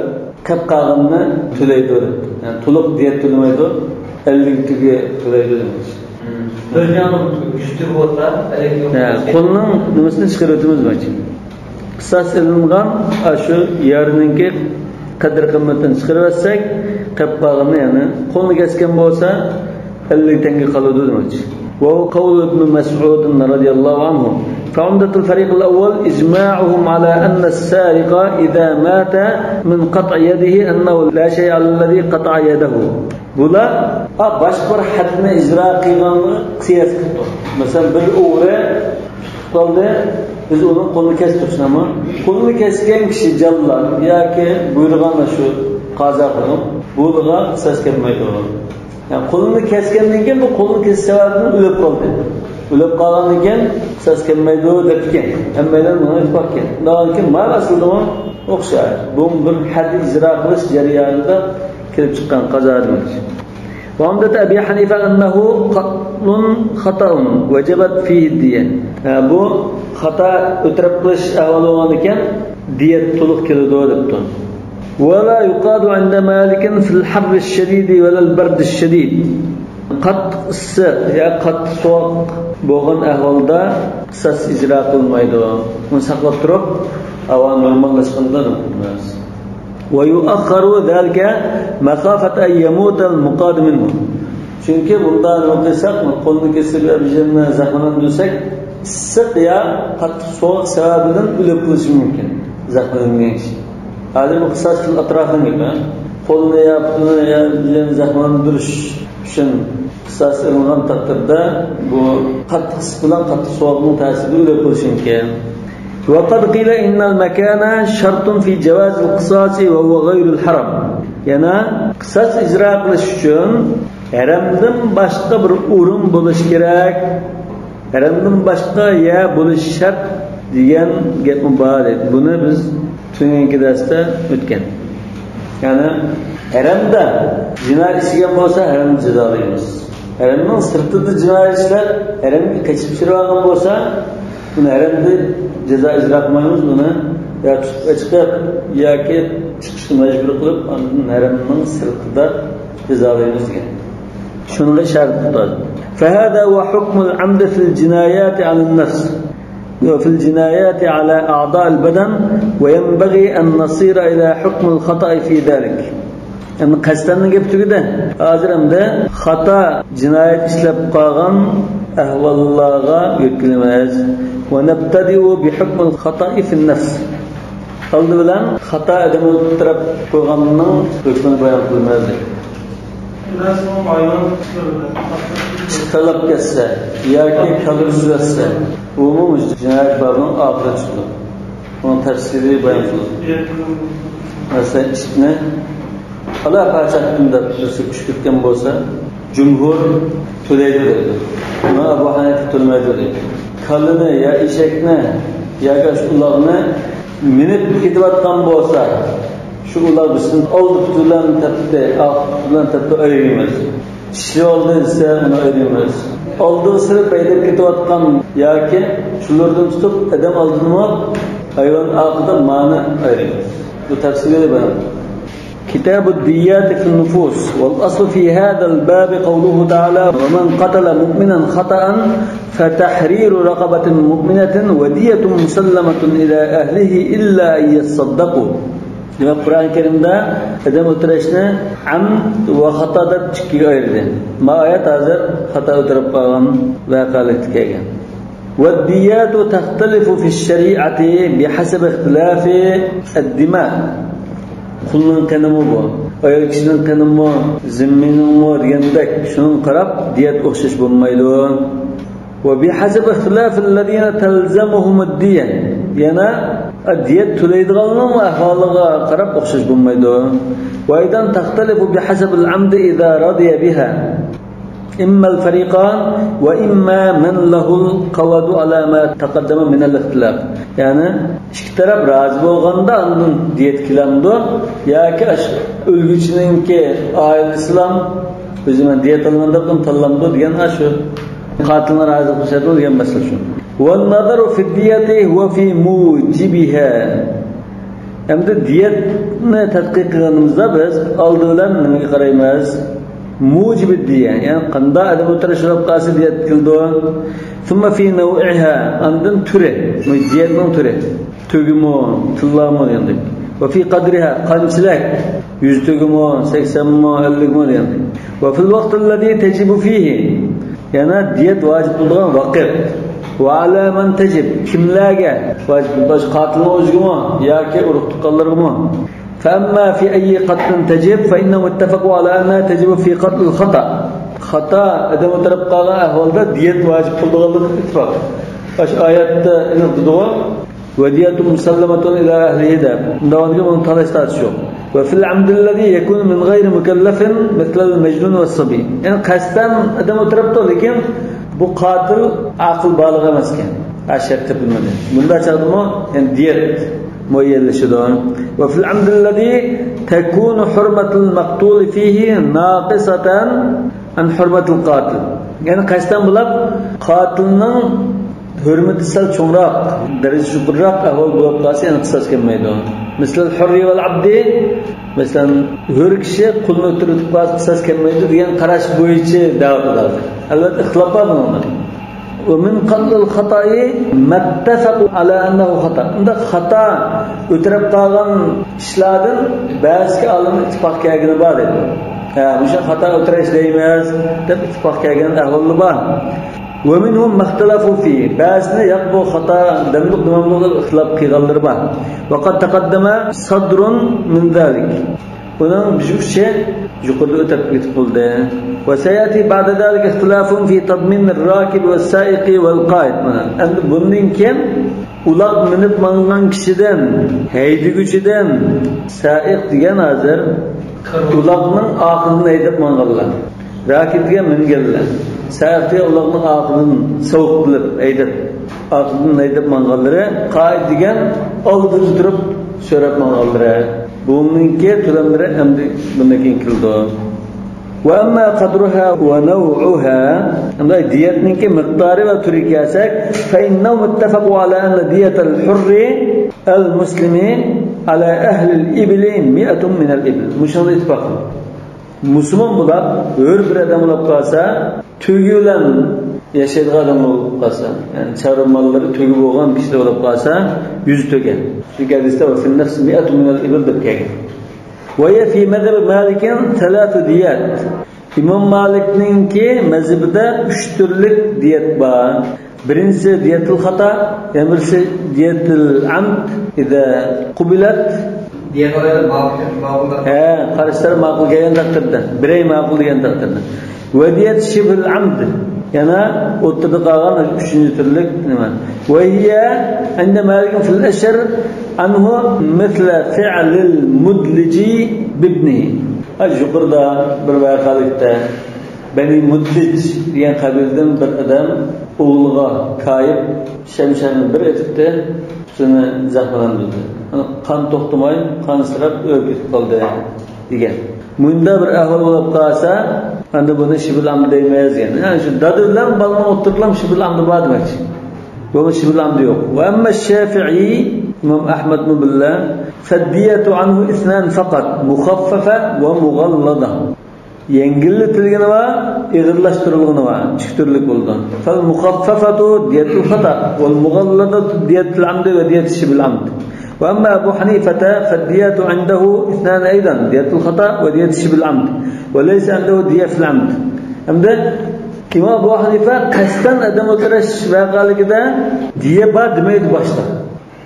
قېلىپ قالغىنىنى تۆلەيدۇ دەپتۇ. يەنى تولۇق دىيەت تۆلىمەيدۇ، ئەللىك تۆگە تۆلەيدۇ دېمەكچى. بىر جانلىق يۈز تۆگە بولسا، ئەللىك تۆگە. ھە، قولنىڭ نېمىسىنى چىقىرىۋېتىمىز دېمەكچى. قىساس ئېلىنغان ئاشۇ يارىنىڭكى قەدىر قىممىتىنى چىقىرىۋەتسەك، قېلىپ قالغىنى، يەنى قولنى كەسكەن بولسا، ئەللىك تەڭگە قالىدۇ دېمەكچى. وهو قول ابن مسعود رضي الله عنه. فعمدة الفريق الأول إجماعهم على أن السارق إذا مات من قطع يده أنه لا شيء على الذي قطع يده. بۇلار، ئا، باشقا بىر ھەدنى ئىجرا قىلغانغا قىياس قىلىپتۇ. مەسىلەن، بىر ئوغرى تۇتۇپ قالدى، بىز ئۇنىڭ قولىنى كەستۇق، شۇنداقمۇ؟ قولىنى كەسكەن كىشى جانلار ياكى بۇيرۇغان شۇ قازا قىلغان، بۇلارغا قىساس كەلمەيدۇ. يەنى قولىنى كەسكەندىن كېيىن بۇ قولىنى كېسىش سەۋەبىدىن ئۆلۈپ قالدى. ئۆلۈپ قالغاندىن كېيىن قىساس كەلمەيدۇ دەپتىكەن. ھەممەيلەن بۇنى ئېيتىپتىكەن. ئۇنداق بولغاندىن كېيىن مانا ئەسلىدىمۇ ئوخشاش. بۇ بىر ھەد ئىجرا قىلىش جەريانىدا كېلىپ چىققان قازا دېمەكچى. وعمدة أبي حنيفة أنه قتل خطأ وجبت فيه الدية. ھە، بۇ خاتا ئۆترەپ قىلىش ئەھۋالى بولغاندىكىن، دىيەت تولۇق كېلىدۇ دەپتۇ. ولا يقاد عند مالك في الحر الشديد ولا البرد الشديد. قاتتىق ئىسسىق يا قاتتىق سوغۇق بولغان ئەھۋالدا قىساس ئىجرا قىلمايدۇ. ئۇنى ساقلاپ تۇرۇپ، ھاۋا نورماللاشقاندا قىلىمىز. ويؤخر ذلك مخافة أن يموت المقاد منه. چۈنكى بۇنداق نېمە قىلساق، قولنى كېسىپ يا بىر يېرىنى زەخىملەندۈرسەك، ئىسسىق يا قاتتىق سوغۇق سەۋەبىدىن ئۆلۈپ قېلىشى مۇمكىن، زەخىملەنگەن كىشى. ھازىر بۇ قىساس تىل ئەتراپىنىڭ گېپى. قولنى يا پۇتىنى يا بىر يېرىنى زەخىملەندۈرۈش ئۈچۈن قىساس ئېلىنغان تەقدىردە، بۇ قاتتىق ئىسسىق بىلەن قاتتىق سوغۇقنىڭ تەسىرىدە ئۆلۈپ قېلىشى مۇمكىن. وقد قيل إن المكان شرط في جواز القصاص وهو غير الحرم. يەنە قىساس ئىجرا قىلىش ئۈچۈن ھەرەمدىن باشقا بىر ئورۇن بولۇشى كېرەك. ھەرەمدىن باشقا يەر بولۇشى شەرت دېگەن گەپمۇ بار ئىدى. بۇنى بىز تۆۋەنكى دەرستە ئۆتكەن. يەنى ھەرەمدە جىنايەت ئىشلىگەن بولسا، ھەرەمدە جازالايمىز. ھەرەمنىڭ سىرتىدا جىنايەت ئىشلەپ، ھەرەمگە قېچىپ چىقىۋالغان بولسا، بۇنى ھەرەمدە جازا ئىجرا قىلمايمىز. بۇنى يا تۇتۇپ ئېچىقىپ ياكى چىقىشقا مەجبۇر قىلىپ، ئاندىن ھەرەمنىڭ سىرتىدا جازالايمىز دېگەن. شۇنىڭغا ئىشارە قىلىپ. فهذا هو حكم العمد في الجنايات على النفس وفي الجنايات على أعضاء البدن، وينبغي أن نصير إلى حكم الخطأ في ذلك. ئەمدى قەستەننىڭ گېپى تۈگىدى. ھازىر ئەمدى خاتا جىنايەت ئىشلەپ قالغان ئەھۋاللارغا يۆتكىلىمىز. ونبتدئ بحكم الخطأ في النفس. ئالدى بىلەن خاتا ئادەم ئۆلتۈرۈپ قويغاننىڭ ھۆكمىنى بايان قىلىمىز. ئىت تالاپ كەتسە ياكى كالىنى سۈزۈۋەتسە، بۇمۇ مۇشۇ جىنايەت بابىنىڭ ئاخىرىغا چىقىدۇ. ئۇنىڭ تەپسىلىي بايان قىلىدۇ. مەسىلەن، ئىتنى ئالا پاچاقتىن دەپ بىرسى كۈشكۈرتكەن بولسا، جۇمھۇر تۆلەيدۇ دەيدۇ. ئەمما ئەبۇ ھەنىفە تۆلىمەيدۇ دەيدۇ. كالىنى يا ئېشەكنى ياكى شۇ ئۇلاغنى مىنىپ كېتىۋاتقان بولسا، شۇ ئۇلاغ بىزدىن ئالدى پۇتى بىلەن تەپتى، ئارقا پۇتى بىلەن تەپتى، ئايرىيمىز. چىشلىۋالدى دېسە، ئۇنى ئايرىيمىز. ئالدىغا سېلىپ ھەيدەپ كېتىۋاتقان ياكى شۇلىرىدىن تۇتۇپ ئادەم ئالدىنىمۇ ھايۋان ئارقىدا مانى ئايرىيمىز. بۇ تەپسىلىي بايان. كتاب الديات في النفوس. والأصل في هذا الباب قوله تعالى: ومن قتل مؤمنا خطأ فتحرير رقبة مؤمنة ودية مسلمة إلى أهله إلا أن يصدقوا. دېمەك، قۇرئان كەرىمدە ئادەم ئۆلتۈرۈشنى ئەمد ۋە خاتا دەپ ئىككىگە ئايرىدى. ما ئايەت ھازىر خاتا ئۆلتۈرۈپ قالغان ۋەقەلىكتە كەلگەن. والديات تختلف في الشريعة بحسب اختلاف الدماء. قۇلنىڭ قېنىمۇ بۇ، ئايال كىشىنىڭ قېنىمۇ، زىممىنىڭمۇ دېگەندەك، شۇنىڭغا قاراپ دىيەت ئوخشاش بولمايدۇ. وبحسب اختلاف الذين تلزمهم الدية. يەنە دىيەت تۆلەيدىغانلارنىڭ ئەھۋالىغا قاراپ ئوخشاش بولمايدۇ. وأيضا تختلف بحسب العمد إذا رضي بها. إما الفريقان وإما من له القود على ما تقدم من الاختلاف. يەنى ئىككى تەرەپ رازى بولغاندا ئاندىن دىيەت كېلەمدۇ ياكى ئاشۇ ئۆلگۈچىنىڭكى ئائىلىسىلا ئۆزى مەن دىيەت ئالىمەن دەپ تاللامدۇ دېگەن ئاشۇ قاتىلنىڭ رازىلىقى شەرتىمۇ دېگەن مەسىلە شۇ. والنظر في الدية هو في موجبها. ئەمدى دىيەتنى تەتقىق قىلغىنىمىزدا بىز ئالدى بىلەن نېمىگە قارايمىز؟ موجىبى دىيە، يەنى قانداق ئادەم ئۆلتۈرۈش بولۇپ قالسا دىيەت كېلىدۇ. ثم في نوعها، ئاندىن تۈرى، دىيەتنىڭ تۈرى. تۆگىمۇ، تىللامۇ دېگەندەك. وفي قدرها، قانچىلىك؟ يۈز تۆگىمۇ، سەكسەنمۇ، ئەللىكمۇ دېگەندەك. وفي الوقت الذي تجب فيه، يەنە دىيەت ۋاجىپ بولىدىغان ۋاقىت. وعلى من تجب، كىملەرگە ۋاجىپ بولىدۇ؟ قاتىلنىڭ ئۆزىگىمۇ ياكى ئۇرۇق تۇغقانلىرىغىمۇ؟ فأما في أي قتل تجب فإنهم اتفقوا على أنها تجب في قتل الخطأ. خاتا ئادەم ئۆلتۈرۈپ قالغان ئەھۋالدا دىيەت ۋاجىپ بولىدىغانلىقى ئىتتىپاق. ئاشۇ ئايەتتە ئېنىق دېدىغۇ. ودية مسلمة إلى أهله دەپ. ئۇنداق بولغاندىكىن بۇنىڭ تالاش تارتىش يوق. وفي العمد الذي يكون من غير مكلف مثل المجنون والصبي. يەنى قەستەن ئادەم ئۆلتۈرۈپتۇ، لېكىن بۇ قاتىل ئاقىل بالىغ ئەمەسكەن. ھە، شەرت تېپىلمىدى. بۇنداق چاغدىمۇ يەنى دىيەت مۇئەييەنلىشىدۇ. وفي العمد الذي تكون حرمة المقتول فيه ناقصة عن حرمة القاتل. يەنى قەستەن بولاپ قاتىلنىڭ ھۆرمىتى سەل چوڭراق، دەرىجىسى يۇقىرىراق ئەھۋال بولۇپ قالسا، يەنە قىساس كەلمەيدۇ. مثل الحر والعبد، مەسىلەن، ھۆر كىشى قۇلنى ئۆلتۈرۈپ قالسا قىساس كەلمەيدۇ دېگەن قاراش بويىچە دەۋا قىلىدۇ. ئەلۋەتتە، ئىختىلاپ بار بۇنىڭدا. ومن قتل الخطأ ما اتفقوا على أنه خطأ. ئۇنداق خاتا ئۆلتۈرۈپ قالغان كىشىلەردىن بەزى ئالىملار ئىتتىپاق كەلگىنى بار دەيدۇ. ھە، مۇشۇ خاتا ئۆلتۈرۈش دەيمىز دەپ ئىتتىپاق كەلگەن ئەھۋاللار بار. ومنهم ما اختلفوا فيه. بەزىسى ياق، بۇ خاتا دەملىق دېمەملىك دەپ ئىختىلاپ قىلغانلىرى بار. وقد تقدم صدر من ذلك. ئۇنىڭ بىر ئۇچى يۇقىرىدا ئۆتۈپ كېتىپ بولدى. وسيأتي بعد ذلك اختلاف في تضمين الراكب والسائق والقائد. مانا، ئەمدى بۇندىن كېيىن ئۇلاغ مىنىپ ماڭغان كىشىدىن، ھەيدىگۈچىدىن، سائىق دېگەن ھازىر ئۇلاغنىڭ ئاخىرىدىن ھەيدەپ ماڭغانلار. راكىب دېگەن مىنگەنلەر. سائىق دېگەن ئۇلاغنىڭ ئاخىرىدىن سوقۇپ قىلىپ ھەيدەپ. ئارقىدىن ھەيدەپ ماڭغانلىرى، قائد دېگەن ئالدىدا تۇرۇپ سۆرەپ ماڭغانلىرى. بۇنىڭكى تۆلەملىرى ئەمدى بۇندىن كېيىن كېلىدۇ. وأما قدرها ونوعها، ئەمدى دىيەتنىڭكى مىقدارى ۋە تۈرىگە كەلسەك، فإنهم اتفقوا على أن دية الحر المسلم على أهل الإبل مائة من الإبل. مۇشۇنىڭدا ئىتتىپاق قىلدى. مۇسۇلمان بولاپ، ھۆر بىر ئادەم بولۇپ قالسا، تۆگە بىلەن ياشايدىغان ئادەم بولۇپ قالسا، يەنى چارۋا ماللىرى تۆگە بولغان كىشىلەر بولۇپ قالسا، يۈز تۆگە. چۈنكى ھەدىستە وفي النفس مائة من الإبل دەپ كەلگەن. وهي في مذهب مالك ثلاث ديات. ئىمام مالىكنىڭكى مەزھىپىدە ئۈچ تۈرلۈك دىيەت بار. بىرىنچىسى دىيەتۇل خاتا، يەنە بىرسى دىيەتۇل ئەمد، ئىزا قۇبىلەت. دىيەت ئويلىدىم، ماقۇل، ماقۇل. ھە، قارشى تەرەپ ماقۇل كەلگەن تەقدىردە، بىرەي ماقۇل دېگەن تەقدىردە. ۋە دىيەت شىبھىل ئەمد، يەنە ئوتتۇرىدا قالغان ئۈچىنچى تۈرلۈك نېمە؟ وهي عند مالك في الأشهر عنه مثل فعل المدلج بابنه. ھە، يۇقىرىدا بىر ۋەقەلىكتە بەنى مۇدلىج دېگەن قەبىلىدىن بىر ئادەم ئوغلىغا كايىپ شەمشەرنى بىر ئېتىپتى، پۇتىنى زەخىملەندۈردى. قان توختىماي، قانسىراپ ئۆلۈپ كېتىپ قالدى دېگەن. مۇنداق بىر ئەھۋال بولۇپ قالسا، ئەمدى بۇنى شىبھىل ئەمد دەيمىز دېگەن. يەنى شۇ دادا بىلەن بالىنىڭ ئوتتۇرىدا شىبھىل ئەمد بار دېمەكچى. بۇنىڭ شىبھىل ئەمدى يوق. وأما الشافعي، ئىمام ئەھمەدمۇ بىللە، فالدية عنه اثنان فقط، مخففة ومغلظة. يەڭگىللىتىلگىنى بار، ئېغىرلاشتۇرۇلغىنى بار. ئىككى تۈرلۈك بولىدۇ. فالمخففة دية الخطأ، والمغلظة دية العمد ودية شبه العمد. وأما أبو حنيفة فالدية عنده اثنان أيضا، دية الخطأ ودية شبه العمد. وليس عنده دية في العمد. ئەمدى ئىمام ئەبۇ ھەنىفە قەستەن ئادەم ئۆلتۈرۈش ۋەقەلىكىدە دىيە بار دېمەيدۇ باشتا.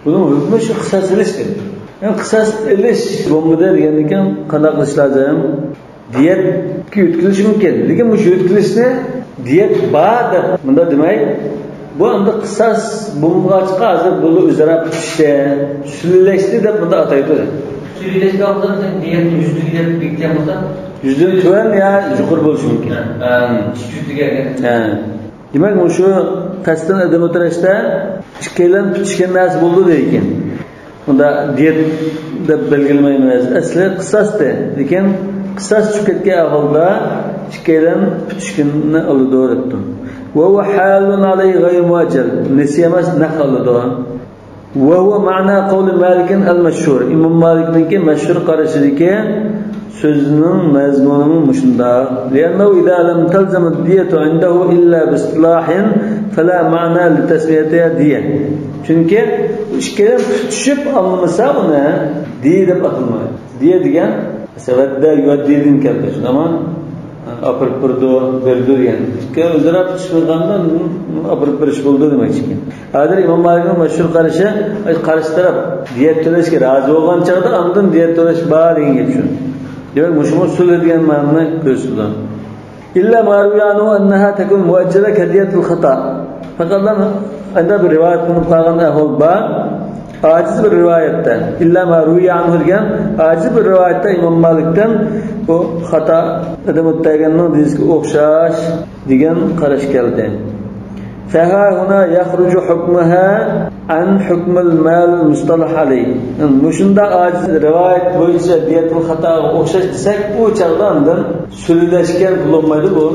بۇنىڭ ھۆكمى شۇ قىساس ئېلىش دەيدۇ. يەنى قىساس ئېلىش بولمىدى دېگەندىن كېيىن قانداق قىلىش لازىم؟ دىيەتكە يۆتكىلىشى مۇمكىن. لېكىن مۇشۇ يۆتكىلىشنى دىيەت بار دەپ مۇنداق دېمەي. بۇ ئەمدى قىساس بولمىغاچقا ھازىر بۇلار ئۆزئارا پۈتۈشتى، سۈلىلەشتى دەپ مۇنداق ئاتايدۇ. سۈلىلەشكە ئالدىن دىيەت يۈزدىن دەپ بېكىتكەن بولسا؟ يۈزدىن تۆۋەن يا يۇقىرى بولۇشى مۇمكىن. ھە، ھە، ئىككى يۈز دېگەن. ھە. دېمەك، مۇشۇ قەستەن ئادەم ئۆلتۈرۈشتە ئىككىيلەن پۈتۈشكەن نەرسە بولىدۇ دەيدىكەن. ئۇندا دىيەت دەپ بەلگىلىمەيمىز. ئەسلى قىساستى. لېكىن قىساس چۈشۈپ كەتكەن ئەھۋالدا ئىككىيلەن پۈتۈشكىنىنى ئالىدۇ دەپتۇ. وهو حال عليه غير مؤجل. نېسى ئەمەس، نەق ئالىدۇ. وهو معنى قول مالك المشهور. ئىمام مالىكنىڭكى مەشھۇر قارىشىدىكى سۆزىنىڭ مەزمۇنىمۇ مۇشۇنداق. لأنه إذا لم تلزم الدية عنده إلا باصطلاح فلا معنى لتسميتها دية. چۈنكى ئىككىلەن پۈتۈشۈپ ئالمىسا ئۇنى دىيە دەپ ئاتالمايدۇ. دىيە دېگەن سەۋەددە يۇئەددىدىن كەلدى، شۇنداقمۇ؟ ئاپىرىپ بېرىدۇ، بېرىدۇ دېگەن. ئىككى ئۆزئارا پۈتۈشمىگەندە ئاپىرىپ بېرىش بولىدۇ دېمەكچىكەن. ھازىر ئىمام مالىكنىڭ مەشھۇر قارىشى، قارشى تەرەپ دىيەت تۆلەشكە رازى بولغان چاغدا ئاندىن دىيەت تۆلەش بار دېگەن گەپ شۇ. دېمەك، مۇشۇمۇ سۈلە دېگەن مەنىنى كۆرسىتىدۇ. إلا ما روي عنه أنها تكون مؤجلة كدية الخطأ. پەقەت ئەندە بىر رىۋايەت قىلىنىپ قالغان ئەھۋال بار. ئاجىز بىر رىۋايەتتە، إلا ما روي عنه دېگەن ئاجىز بىر رىۋايەتتە ئىمام مالىكتىن بۇ خاتا ئادەم ئۆتەگەننىڭ دېيىشىگە ئوخشاش دېگەن قاراش كەلدى. فها هنا يخرج حكمها عن حكم المال المصطلح عليه. يەنى مۇشۇنداق ئاجىز رىۋايەت بويىچە دىيەتۇل خاتاغا ئوخشاش دېسەك، ئۇ چاغدا ئاندىن سۈلىلەشكەن بولالمايدۇ بۇ.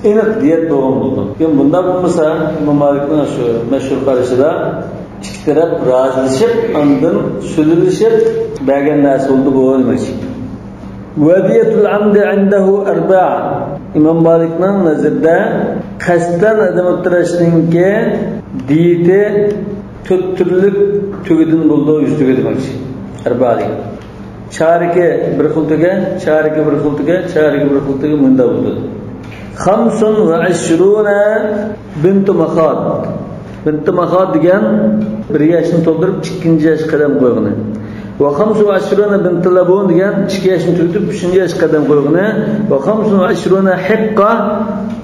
ئېنىق دىيەت بولغان بولىدۇ. لېكىن بۇنداق بولمىسا، ئىمام مالىكنىڭ شۇ مەشھۇر قارىشىدا ئىككى تەرەپ رازىلىشىپ، ئاندىن سۈلىلىشىپ بەرگەن نەرسە بولدى بۇ، نېمە ئۈچۈن؟ ودية العمد عنده أرباع. ئىمام مالىكنىڭ نەزىرىدە قەستەن ئادەم ئۆلتۈرۈشنىڭكى دىيىتى تۆت تۈرلۈك تۆگىدىن بولىدۇ، يۈز تۆگە دېمەكچى. ئەربا دېگەن. چارىكى بىر خىل تۆگە، چارىكى بىر خىل تۆگە، چارىكى بىر خىل تۆگە، مۇنداق بولىدۇ. خمس وعشرون بنت مخاض. بىنتى ماخاد دېگەن بىر ياشنى تولدۇرۇپ، ئىككىنچى ياشقا قەدەم قويغىنى. وخمس وعشرون بنت لبون دېگەن ئىككى ياشنى تۈگىتىپ، ئۈچىنچى ياشقا قەدەم قويغىنى. وخمس وعشرون حقة،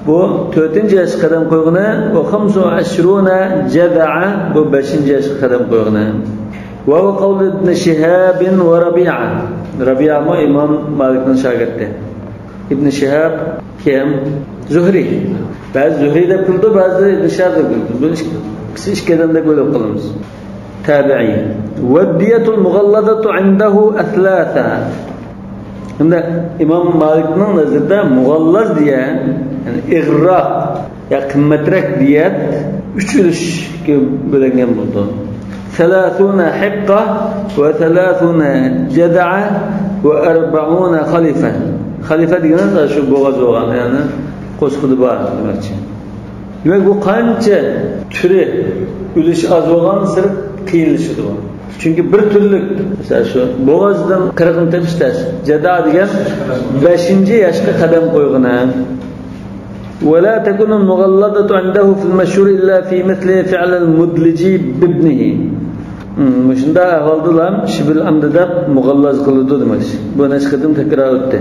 بۇ تۆتىنچى ياشقا قەدەم قويغىنى. وخمس وعشرون جذعة، بۇ بەشىنچى ياشقا قەدەم قويغىنى. وهو قول ابن شهاب وربيعة. رەبىئەمۇ ئىمام مالىكنىڭ شاگىرتى. ئىبن شىھاب كىم؟ زۇھرى. بەزى زۇھرى دەپ كېلىدۇ، بەزىلەر ئىبن شىھاب دەپ كېلىدۇ. بۇ ئىككى، ئىككى ئادەمدەك ئويلاپ قالىمىز. تابىئىي. والدية المغلظة عنده أثلاثا. ئەمدى ئىمام مالىكنىڭ نەزىرىدە مۇغاللەز دىيە، يەنى ئېغىرراق يا قىممەترەك دىيەت ئۈچ ئۈلۈشكە بۆلۈنگەن بولىدۇ. ثلاثون حقة وثلاثون جذعة وأربعون خلفة. خەلىپە دېگىنىمىز شۇ بوغاز بولغان، يەنى قوسقىدى بار دېمەكچى. دېمەك، بۇ قانچە تۈرى، ئۈلۈشى ئاز بولغانسېرى قىيىنلىشىدۇ. چۈنكى بىر تۈرلۈك، مەسىلەن، شۇ بوغازدىن قىرىقنى تېپىش تەس. جەدا دېگەن بەشىنچى ياشقا قەدەم قويغىنى. ولا تكون المغلظة عنده في المشهور إلا في مثل فعل المدلج بابنه. مم، مۇشۇنداق ئەھۋالدىلا شىبھىل ئەمدى دەپ مۇغاللاز قىلىدۇ دېمەكچى. بۇ نەچچە قېتىم تەكرار ئۆتتى.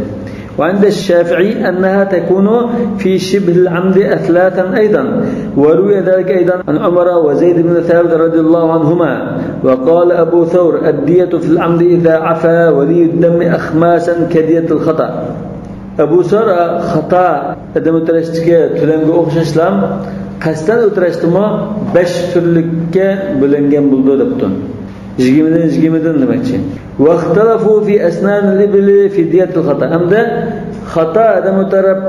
وعند الشافعي أنها تكون في شبه العمد أثلاثا أيضا، وروي ذلك أيضا عن عمر وزيد بن ثابت رضي الله عنهما. وقال أبو ثور: الدية في العمد إذا عفا ولي الدم أخماسا كدية الخطأ. ئەبۇ سەۋر، خاتا ئادەم ئۆلتۈرۈشتىكى تۆلەمگە ئوخشاشلا، قەستەن ئۆلتۈرۈشتىمۇ بەش تۈرلۈككە بۆلۈنگەن بولىدۇ دەپتۇ. يىگىرمىدىن، يىگىرمىدىن دېمەكچى. واختلفوا في أسنان الإبل في دية الخطأ. ھەمدە خاتا ئادەم ئۆلتۈرۈپ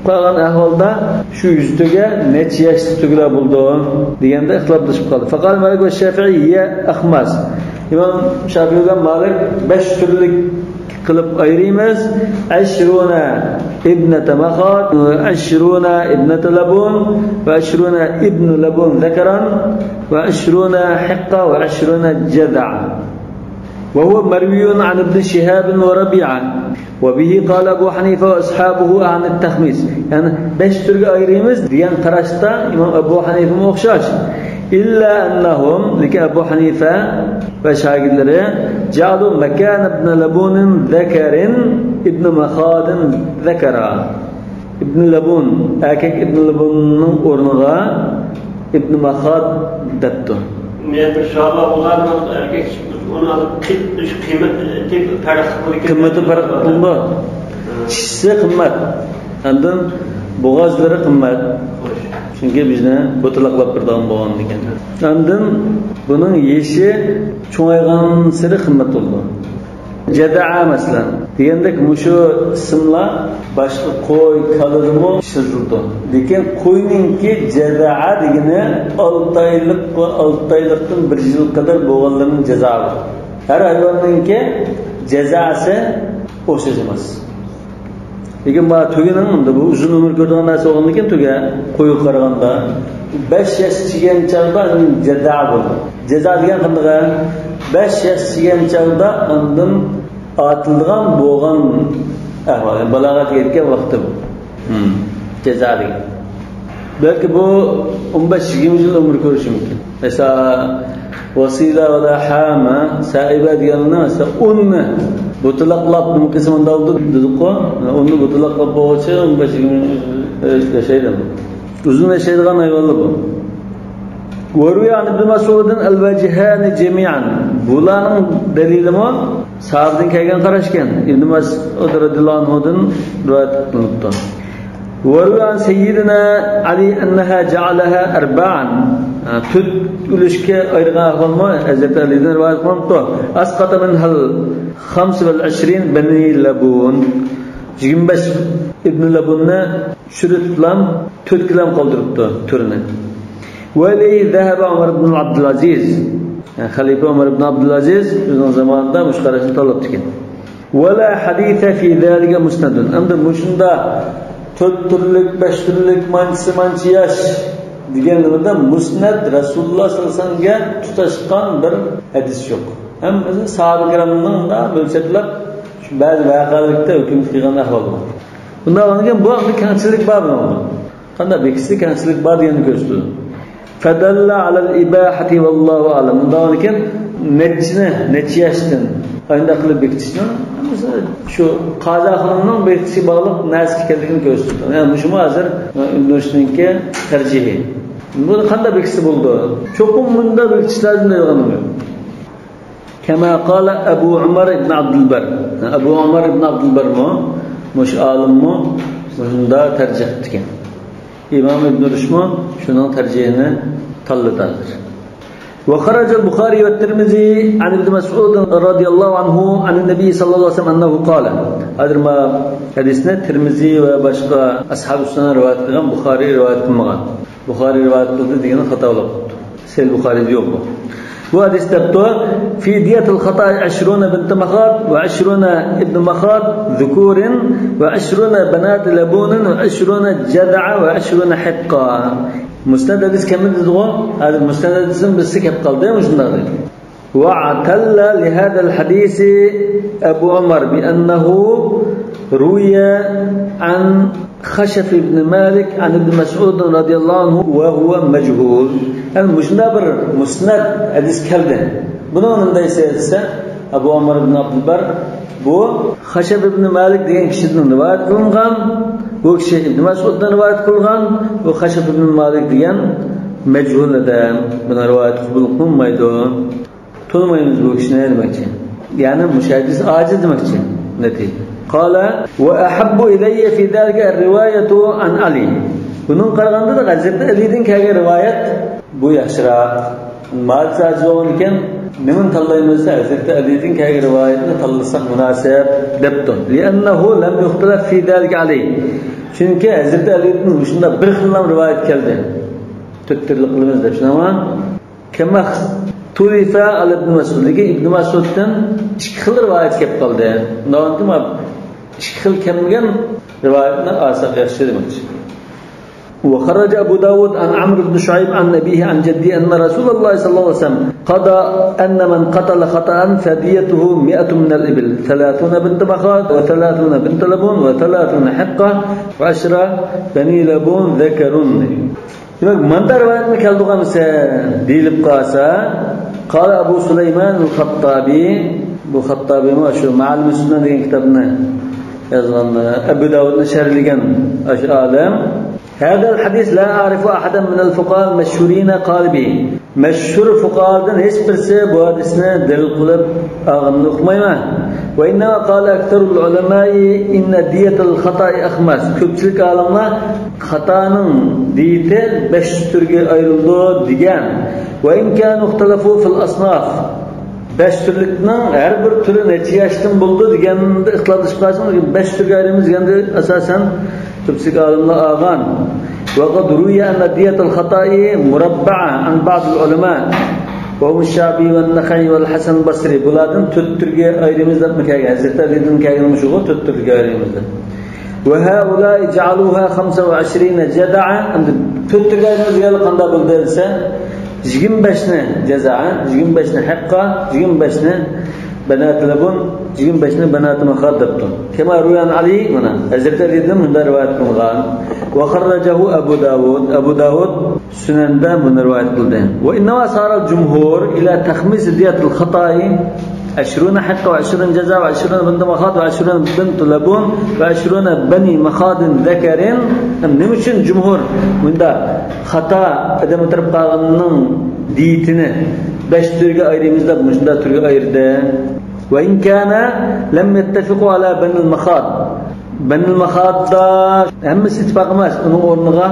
قالغان ئەھۋالدا شۇ يۈزى تۆگە نەچچە ياشتا تۆگىلە بولىدۇ دېگەندە ئىختىلاپلىشىپ قالدى. فقال مالك والشافعي: هي أخماس. ئىمام شافىئىي بىلەن مالىك بەش تۈرلۈك قىلىپ ئايرىيمىز. عشرون ابنة مخاض، عشرون ابنة لبون، وعشرون ابن لبون ذكرا، وعشرون حقة، وعشرون جذعة. وهو مروي عن ابن شهاب وربيعة، وبه قال أبو حنيفة وأصحابه عن التخميس. يەنى بەش تۈرگە ئايرىيمىز دېگەن قاراشتا ئىمام ئەبۇ ھەنىفىمۇ ئوخشاش. إلا أنهم، لېكىن ئەبۇ ھەنىفە ۋە شاگىرتلىرى، جعلوا مكان ابن لبون ذكر ابن مخاض ذكرا. ئىبن لەبۇن، ئەركەك ئىبن لەبۇننىڭ ئورنىغا ئىبن مەخاد دەپتۇ. مەن بىر سوئال بار، ئۇلارنىڭ ئەركەك ئۇنى ئېلىپ قىي-، قىممىتى پەرق قىلىدىكەن. قىممىتى پەرق قىلىدۇ. ھە. چىشىسى قىممەت. ئاندىن بوغازلىرى قىممەت. خوش. چۈنكى بىزنى بوتىلاقلاپ بېرىدىغان بولغاندىكىن. ئاندىن بۇنىڭ يېشى چوڭايغانسېرى قىممەت بولىدۇ. جەزەئە، مەسىلەن، دېگەندەك مۇشۇ ئىسىملار باشقا قوي، كالىدىمۇ ئىشلىتىلىدۇ. لېكىن قوينىڭكى جەزەئە دېگىنى ئالتە ئايلىق ۋە ئالتە ئايلىقتىن بىر يىل قەدەر بولغانلىرىنىڭ جەزەئە بار. ھەر ھايۋاننىڭكى جەزەئەسى ئوخشاش ئەمەس. لېكىن ما تۆگىنىڭ، ئەمدى بۇ ئۇزۇن ئۆمۈر كۆرىدىغان نەرسە بولغاندىكىن تۆگە، قويغا قارىغاندا بەش ياشقىچە يېگەن چاغدا جەزا بولىدۇ. جەزا دېگەن قانداق؟ بەش ياشقىچە يېگەن چاغدا ئاندىن ئاتىلىدىغان بولغان ئەھۋال، يەنى بالاغەتكە يەتكەن ۋاقتى بۇ. ھىم. جەزا دېگەن. بەلكى بۇ ئون بەش يىگىرمە يىل ئۆمۈر كۆرۈشى مۇمكىن. مەسىلەن، ۋەسىلە ۋە ھامە، سائىبە دېگەنلەرنىڭ، مەسىلەن، ئوننى بوتىلاقلاپ، نېمە قىلسا مۇنداق بولىدۇ دېدۇققۇ. ئوننى بوتىلاقلاپ بولغۇچە ئون بەش يىگىرمە يىل ياشايدۇ. ئۇزۇن ياشايدىغان ھايۋانلار بۇ. وروي عن ابن مسعود الوجهان جميعا. بۇلارنىڭ دەلىلىمۇ ساھابىدىن كەلگەن قاراش ئىكەن. ئىبن مەسئۇد رەزىياللاھۇ ئەنھۇدىن رىۋايەت قىلىنىپتۇ. وروي عن سيدنا علي أنها جعلها أرباعا. تۆت ئۈلۈشكە ئايرىغان ئەھۋالمۇ ھەزرىتى ئەلىدىن رىۋايەت قىلىنىپتۇ. أسقط منها الخمس والعشرين بني لبون. يىگىرمە بەش ئىبنى لەبۇننى چۈشۈرۈپلا تۆتكىلا قالدۇرۇپتۇ تۈرىنى. وإليه ذهب عمر بن عبد العزيز. يەنى خەلىپە ئۆمەر ئىبن ئابدۇلئەزىز ئۆزىنىڭ زامانىدا مۇشۇ قاراشنى تاللاپتىكەن. ولا حديث في ذلك مسند. ئەمدى مۇشۇنداق تۆت تۈرلۈك، بەش تۈرلۈك، مانچىسى مانچە ياش دېگەن نېمىدە مۇسنەد رەسۇلۇللاھ سەللەللاھۇ ئەلەيھى ۋەسەللەمگە تۇتاشقان بىر ھەدىس يوق. ھەممىسى ساھابە كىرامنىڭ مۇنداق مۆلچەرلەپ شۇ بەزى ۋەقەلىكتە ھۆكۈم قىلغان ئەھۋال بار. بۇنداق بولغاندىكىن بۇ ھەقتە كەڭچىلىك بار بۇنىڭدا. قانداق بېكىتسە كەڭچىلىك بار دېگەننى كۆرسىتىدۇ. فدل على الإباحة والله أعلم. مۇنداق ئىكەن، نەچچىنى، نەچچە ياشتىن قانداق قىلىپ بېكىتىشنىڭ ھەممىسى شۇ قازاخاننىڭ بېكىتىشىگە باغلىق نەرسە ئىكەنلىكىنى كۆرسىتىدۇ. يەنى مۇشۇمۇ ھازىر ئىبن رۇشدنىڭكى تەرجىھى. بۇنى قانداق بېكىتسە بولىدۇ؟ چوقۇم مۇنداق بېكىتىش لازىم دەيدىغىنىم يوق. كما قال أبو عمر بن عبد البر. ئەبۇ ئۆمەر ئىبن ئابدۇلبەرمۇ، مۇشۇ ئالىممۇ مۇشۇنداق تەرجىھ قىپتىكەن. ئىمام ئىبن رۇشدمۇ شۇنىڭ تەرجىھىنى تاللىدى ھازىر. وخرج البخاري والترمذي عن ابن مسعود رضي الله عنه عن النبي صلى الله عليه وسلم أنه قال. ھازىر ما ھەدىسنى تىرمىزى ۋە باشقا ئەسھابۇ سۇنەن رىۋايەت قىلغان، بۇخارىي رىۋايەت قىلمىغان. بۇخارىي رىۋايەت قىلدى دېگەندە خاتا بولۇپ قاپتۇ. سەھىھ بۇخارىيدا يوق بۇ. بۇ ھەدىس دەپتۇ، في دية الخطأ عشرون بنت مخاض وعشرون ابن مخاض ذكور وعشرون بنات لبون وعشرون جذعة وعشرون حقة. مۇسنەد ھەدىس كەلمىدى دېدىغۇ؟ ھازىر مۇسنەد ھەدىسنىڭ بىرسى كەپ قالدى، مۇشۇنداق دەيدۇ. واعتل لهذا الحديث أبو عمر بأنه روي عن خشف بن مالك عن ابن مسعود رضي الله عنه وهو مجهول. يەنى مۇشۇنداق بىر مۇسنەد ھەدىس كەلدى. بۇنىڭ نېمە دەيسىز دېسە، ئەبۇ ئۆمەر ئىبن ئابدۇلبەر بۇ خەشەف ئىبن مالىك دېگەن كىشىدىن رىۋايەت قىلىنغان، بۇ كىشى ئىبن مەسئۇدتىن رىۋايەت قىلغان، بۇ خەشەف ئىبن مالىك دېگەن مەجھۇل ئادەم، بۇنىڭ رىۋايىتى قوبۇل قىلىنمايدۇ. تونۇمايمىز بۇ كىشىنى دېمەكچى. يەنى مۇشۇ ھەدىس ئاجىز دېمەكچى. نەتىجە. قال: وأحب إلي في ذلك الرواية عن علي. بۇنىڭغا قارىغاندا ھەزرىتى ئەلىدىن كەلگەن رىۋايەت بۇ ياخشىراق. مالىسى ئاجىز بولغاندىكىن نېمىنى تاللايمىز دېسە، ھەزرىتى ئەلىدىن كەلگەن رىۋايەتنى تاللىساق مۇناسىپ دەپتۇ. لأنه لم يختلف في ذلك عليه. چۈنكى ھەزرىتى ئەلىدىن مۇشۇنداق بىر خىللا رىۋايەت كەلدى. تۆت تۈرلۈك قىلىمىز دەپ شۇنداقمۇ؟ كما اختلف على ابن مسعود. لېكىن ئىبن مەسئۇدتىن ئىككى خىل رىۋايەت كەپ قالدى. ئۇنداق ئىككى خىل كەلمىگەن رىۋايەتنى ئالساق ياخشى دېمەكچى. وخرج أبو داود عن عمرو بن شعيب عن أبيه عن جده أن رسول الله صلى الله عليه وسلم قضى أن من قتل خطأ فديته مائة من الإبل، ثلاثون بنت مخاض، وثلاثون بنت لبون، وثلاثون حقة، وعشرة بني لبون ذكر. دېمەك، ماندا رىۋايەتنى كەلتۈرگەنمىسەن دېيىلىپ قالسا، قال أبو سليمان الخطابي، بۇ خاتتابىمۇ شۇ مائالىم سۇنەن دېگەن كىتابنى يازغان، ئەبۇ داۋۇدنى شەرھلىگەن ئاشۇ ئالىم، هذا الحديث لا أعرف أحدا من الفقهاء المشهورين قال به. مەشھۇر فۇقاھادىن ھېچ بىرسى بۇ ھەدىسنى دەلىل قىلىپ ئالغىنىنى ئۇقمايمەن. وإنما قال أكثر العلماء إن دية الخطأ أخماس. كۆپچىلىك ئالىملار خاتانىڭ دىيىتى بەش تۈرگە ئايرىلىدۇ دېگەن. وإن كانوا اختلفوا في الأصناف. بەش تۈرلۈكنىڭ ھەر بىر تۈرى نەچچە ياشتىن بولىدۇ دېگەندە ئىختىلاپلىشىپ قالسىڭىز، بەش تۈرگە ئايرىمىز دېگەندە ئاساسەن كۆپچىلىك ئالىملار ئالغان. وقد روي أن دية الخطأ مربعة عن بعض العلماء وهم الشعبي والنخعي والحسن البصري. بۇلاردىن تۆت تۈرگە ئايرىمىز دەپمۇ كەلگەن. ھەزرىتى ئەلىدىن كەلگەن شۇغۇ، تۆت تۈرگە ئايرىمىز دەپ. وهؤلاء جعلوها خمسة وعشرين جذعا. ئەمدى تۆت تۈرگە ئايرىمىز دېگەنلىك قانداق بولدى دېسە، يىگىرمە بەشنى جەزا، يىگىرمە بەشنى ھەققا، يىگىرمە بەشنى بەنات لەبۇن، يىگىرمە بەشنى بەنات مەخاد دەپتۇ. كما روي عن علي، مانا، ھەزرىتى ئەلىدىن مۇنداق رىۋايەت قىلغان. وخرجه أبو داود، ئەبۇ داۋۇد سۈنەندە بۇنى رىۋايەت قىلدى. وإنما سار الجمهور إلى تخميس دية الخطأ عشرون حقة وعشرون جذعة وعشرون بنت مخاض وعشرون بنت لبون وعشرون بني مخاض ذكر. نېمە ئۈچۈن جۇمھۇر مۇنداق خاتا ئادەم ئۆلتۈرۈپ قالغاننىڭ دىيىتىنى بەش تۈرگە ئايرىمىز دەپ مۇشۇنداق تۈرگە ئايرىدى؟ وإن كان لم يتفقوا على بني المخاض. بەنى مەخاددا ھەممىسى ئىتتىپاق ئەمەس، ئۇنىڭ ئورنىغا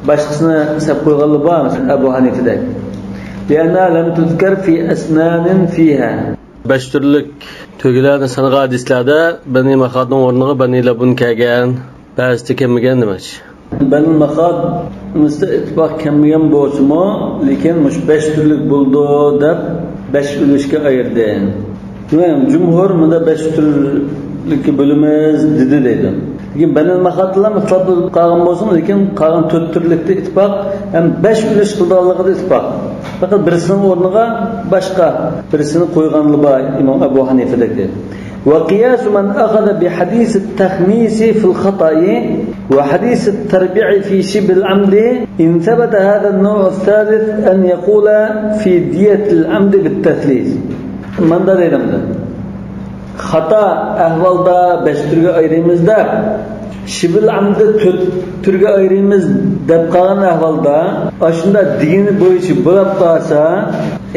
باشقىسىنى سەپ قويغانلار بار، مەسىلەن، ئەبۇ ھەنىفىدەك. لأنها لم تذكر في أسنان فيها. بەش تۈرلۈك تۆگىلەرنى سانىغان ھەدىسلەردە بەنى مەخادنىڭ ئورنىغا بەنى لەبۇن كەلگەن، بەزىدە كەلمىگەن دېمەكچى. بەنى مەخاد مۇستا ئىتتىپاق كەلمىگەن بولسىمۇ، لېكىن مۇشۇ بەش تۈرلۈك بولىدۇ دەپ بەش ئۈلۈشكە ئايرىدى. جۇمھۇر مۇندا بەش تۈرلۈككە بۆلىمىز دېدى دەيدۇ. لېكىن بەنى مەخادلار ئىختىلاپ بولۇپ قالغان بولسىمۇ، لېكىن قالغان تۆت تۈرلۈكتە ئىتتىپاق، ھەم بەش ئۈلۈش قىلىدىغانلىقىدا ئىتتىپاق. پەقەت بىرسىنىڭ ئورنىغا باشقا بىرسىنى قويغانلا بار ئىمام ئەبۇ ھەنىفىدەك دەيدۇ. وقياس من أخذ بحديث التخميس في الخطأ وحديث التربيع في شبه العمد إن ثبت هذا النوع الثالث أن يقول في دية العمد بالتثليث. ماندا دەيدۇ. خاتا ئەھۋالدا بەش تۈرگە ئايرىيمىز دەپ، شىبىل ئەمدى تۆت تۈرگە ئايرىيمىز دەپ قالغان ئەھۋالدا، ئاشۇنداق دېگىنى بويىچە بولاپ قالسا،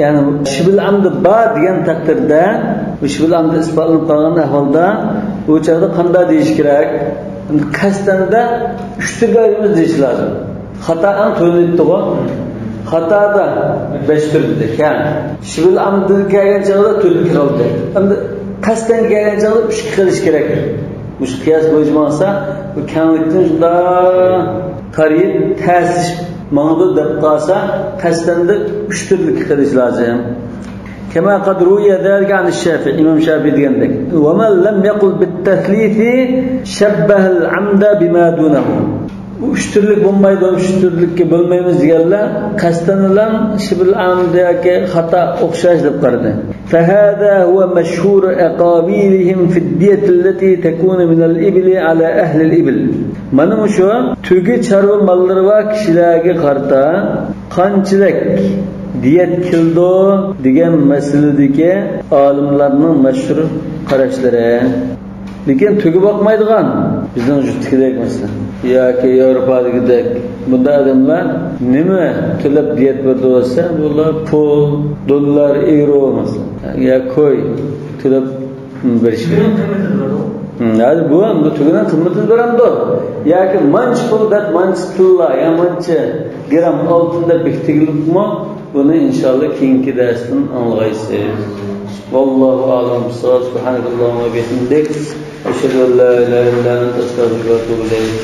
يەنى شىبىل ئەمدى بار دېگەن تەقدىردە، بۇ شىبىل ئەمدى ئىسپاتلىنىپ قالغان ئەھۋالدا، ئۇ چاغدا قانداق دېيىش كېرەك؟ قەستەندە ئۈچ تۈرگە ئايرىيمىز دېيىش لازىم. خاتا ئەڭ تۆۋەندىغۇ. خاتادا بەش تۈرلۈك ھە. شىبىل ئامدىن كەلگەن چاغدا تۈرلۈك قىلدى. ئەمدى قەستەن كەلگەن چاغدا ئۈچكە قىلىش كېرەك. مۇشۇ قىياس بويىچە ماڭسا، بۇ كەڭلىكتىن شۇنداق تارىيىپ تەسلىشىپ ماڭىدۇ دەپ قالسا، قەستەن دە ئۈچ تۈرلۈك قىلىش لازىم. كما قد روي ذلك عن الشافعي، ئىمام شافىئى دېگەندەك، ومن لم يقل بالتثليث شبه العمد بما دونه. بۇ ئۈچ تۈرلۈك بولمايدۇ، ئۈچ تۈرلۈككە بۆلمەيمىز دېگەنلەر قەستەن بىلەن شىبىل ئامدى ياكى خاتا ئوخشاش دەپ قارىدى. فهذا هو مشهور أقاويلهم في الدية التي تكون من الإبل على أهل الإبل. مانا مۇشۇ تۆگە چارۋا ماللىرى بار كىشىلەرگە قارىتا قانچىلىك دىيەت كېلىدۇ دېگەن مەسىلىدىكى ئالىملارنىڭ مەشھۇر قاراشلىرى. لېكىن تۆگە باقمايدىغان، بىزنىڭ يۇرتتىكىدەك مەسىلەن، ياكى ياۋروپادىكىدەك بۇنداق ئادەملەر نېمە تۆلەپ دىيەت بېرىدۇ دېسە، بۇلار پۇل، دوللار، ئېۋرو مەسىلەن، يا كوي تۆلەپ بېرىش كېرەك. تۆگىنىڭ قىممىتىنى بېرىدۇ. ھەم، ھازىر بۇ، بۇ تۆگىنىڭ قىممىتىنى بېرەمدۇ؟ ياكى مانچە پۇل دەپ، مانچە تىللا، يا مانچە گرام ئالتۇن دەپ بېكىتىلگىلىكمۇ؟ بۇنى ئىنشاللا كېيىنكى دەرستىن ئاڭلىغايسىز. والله أعلم بالصواب. سبحانك اللهم وبحمدك، أشهد أن لا إله إلا أنت، أستغفرك وأتوب إليك.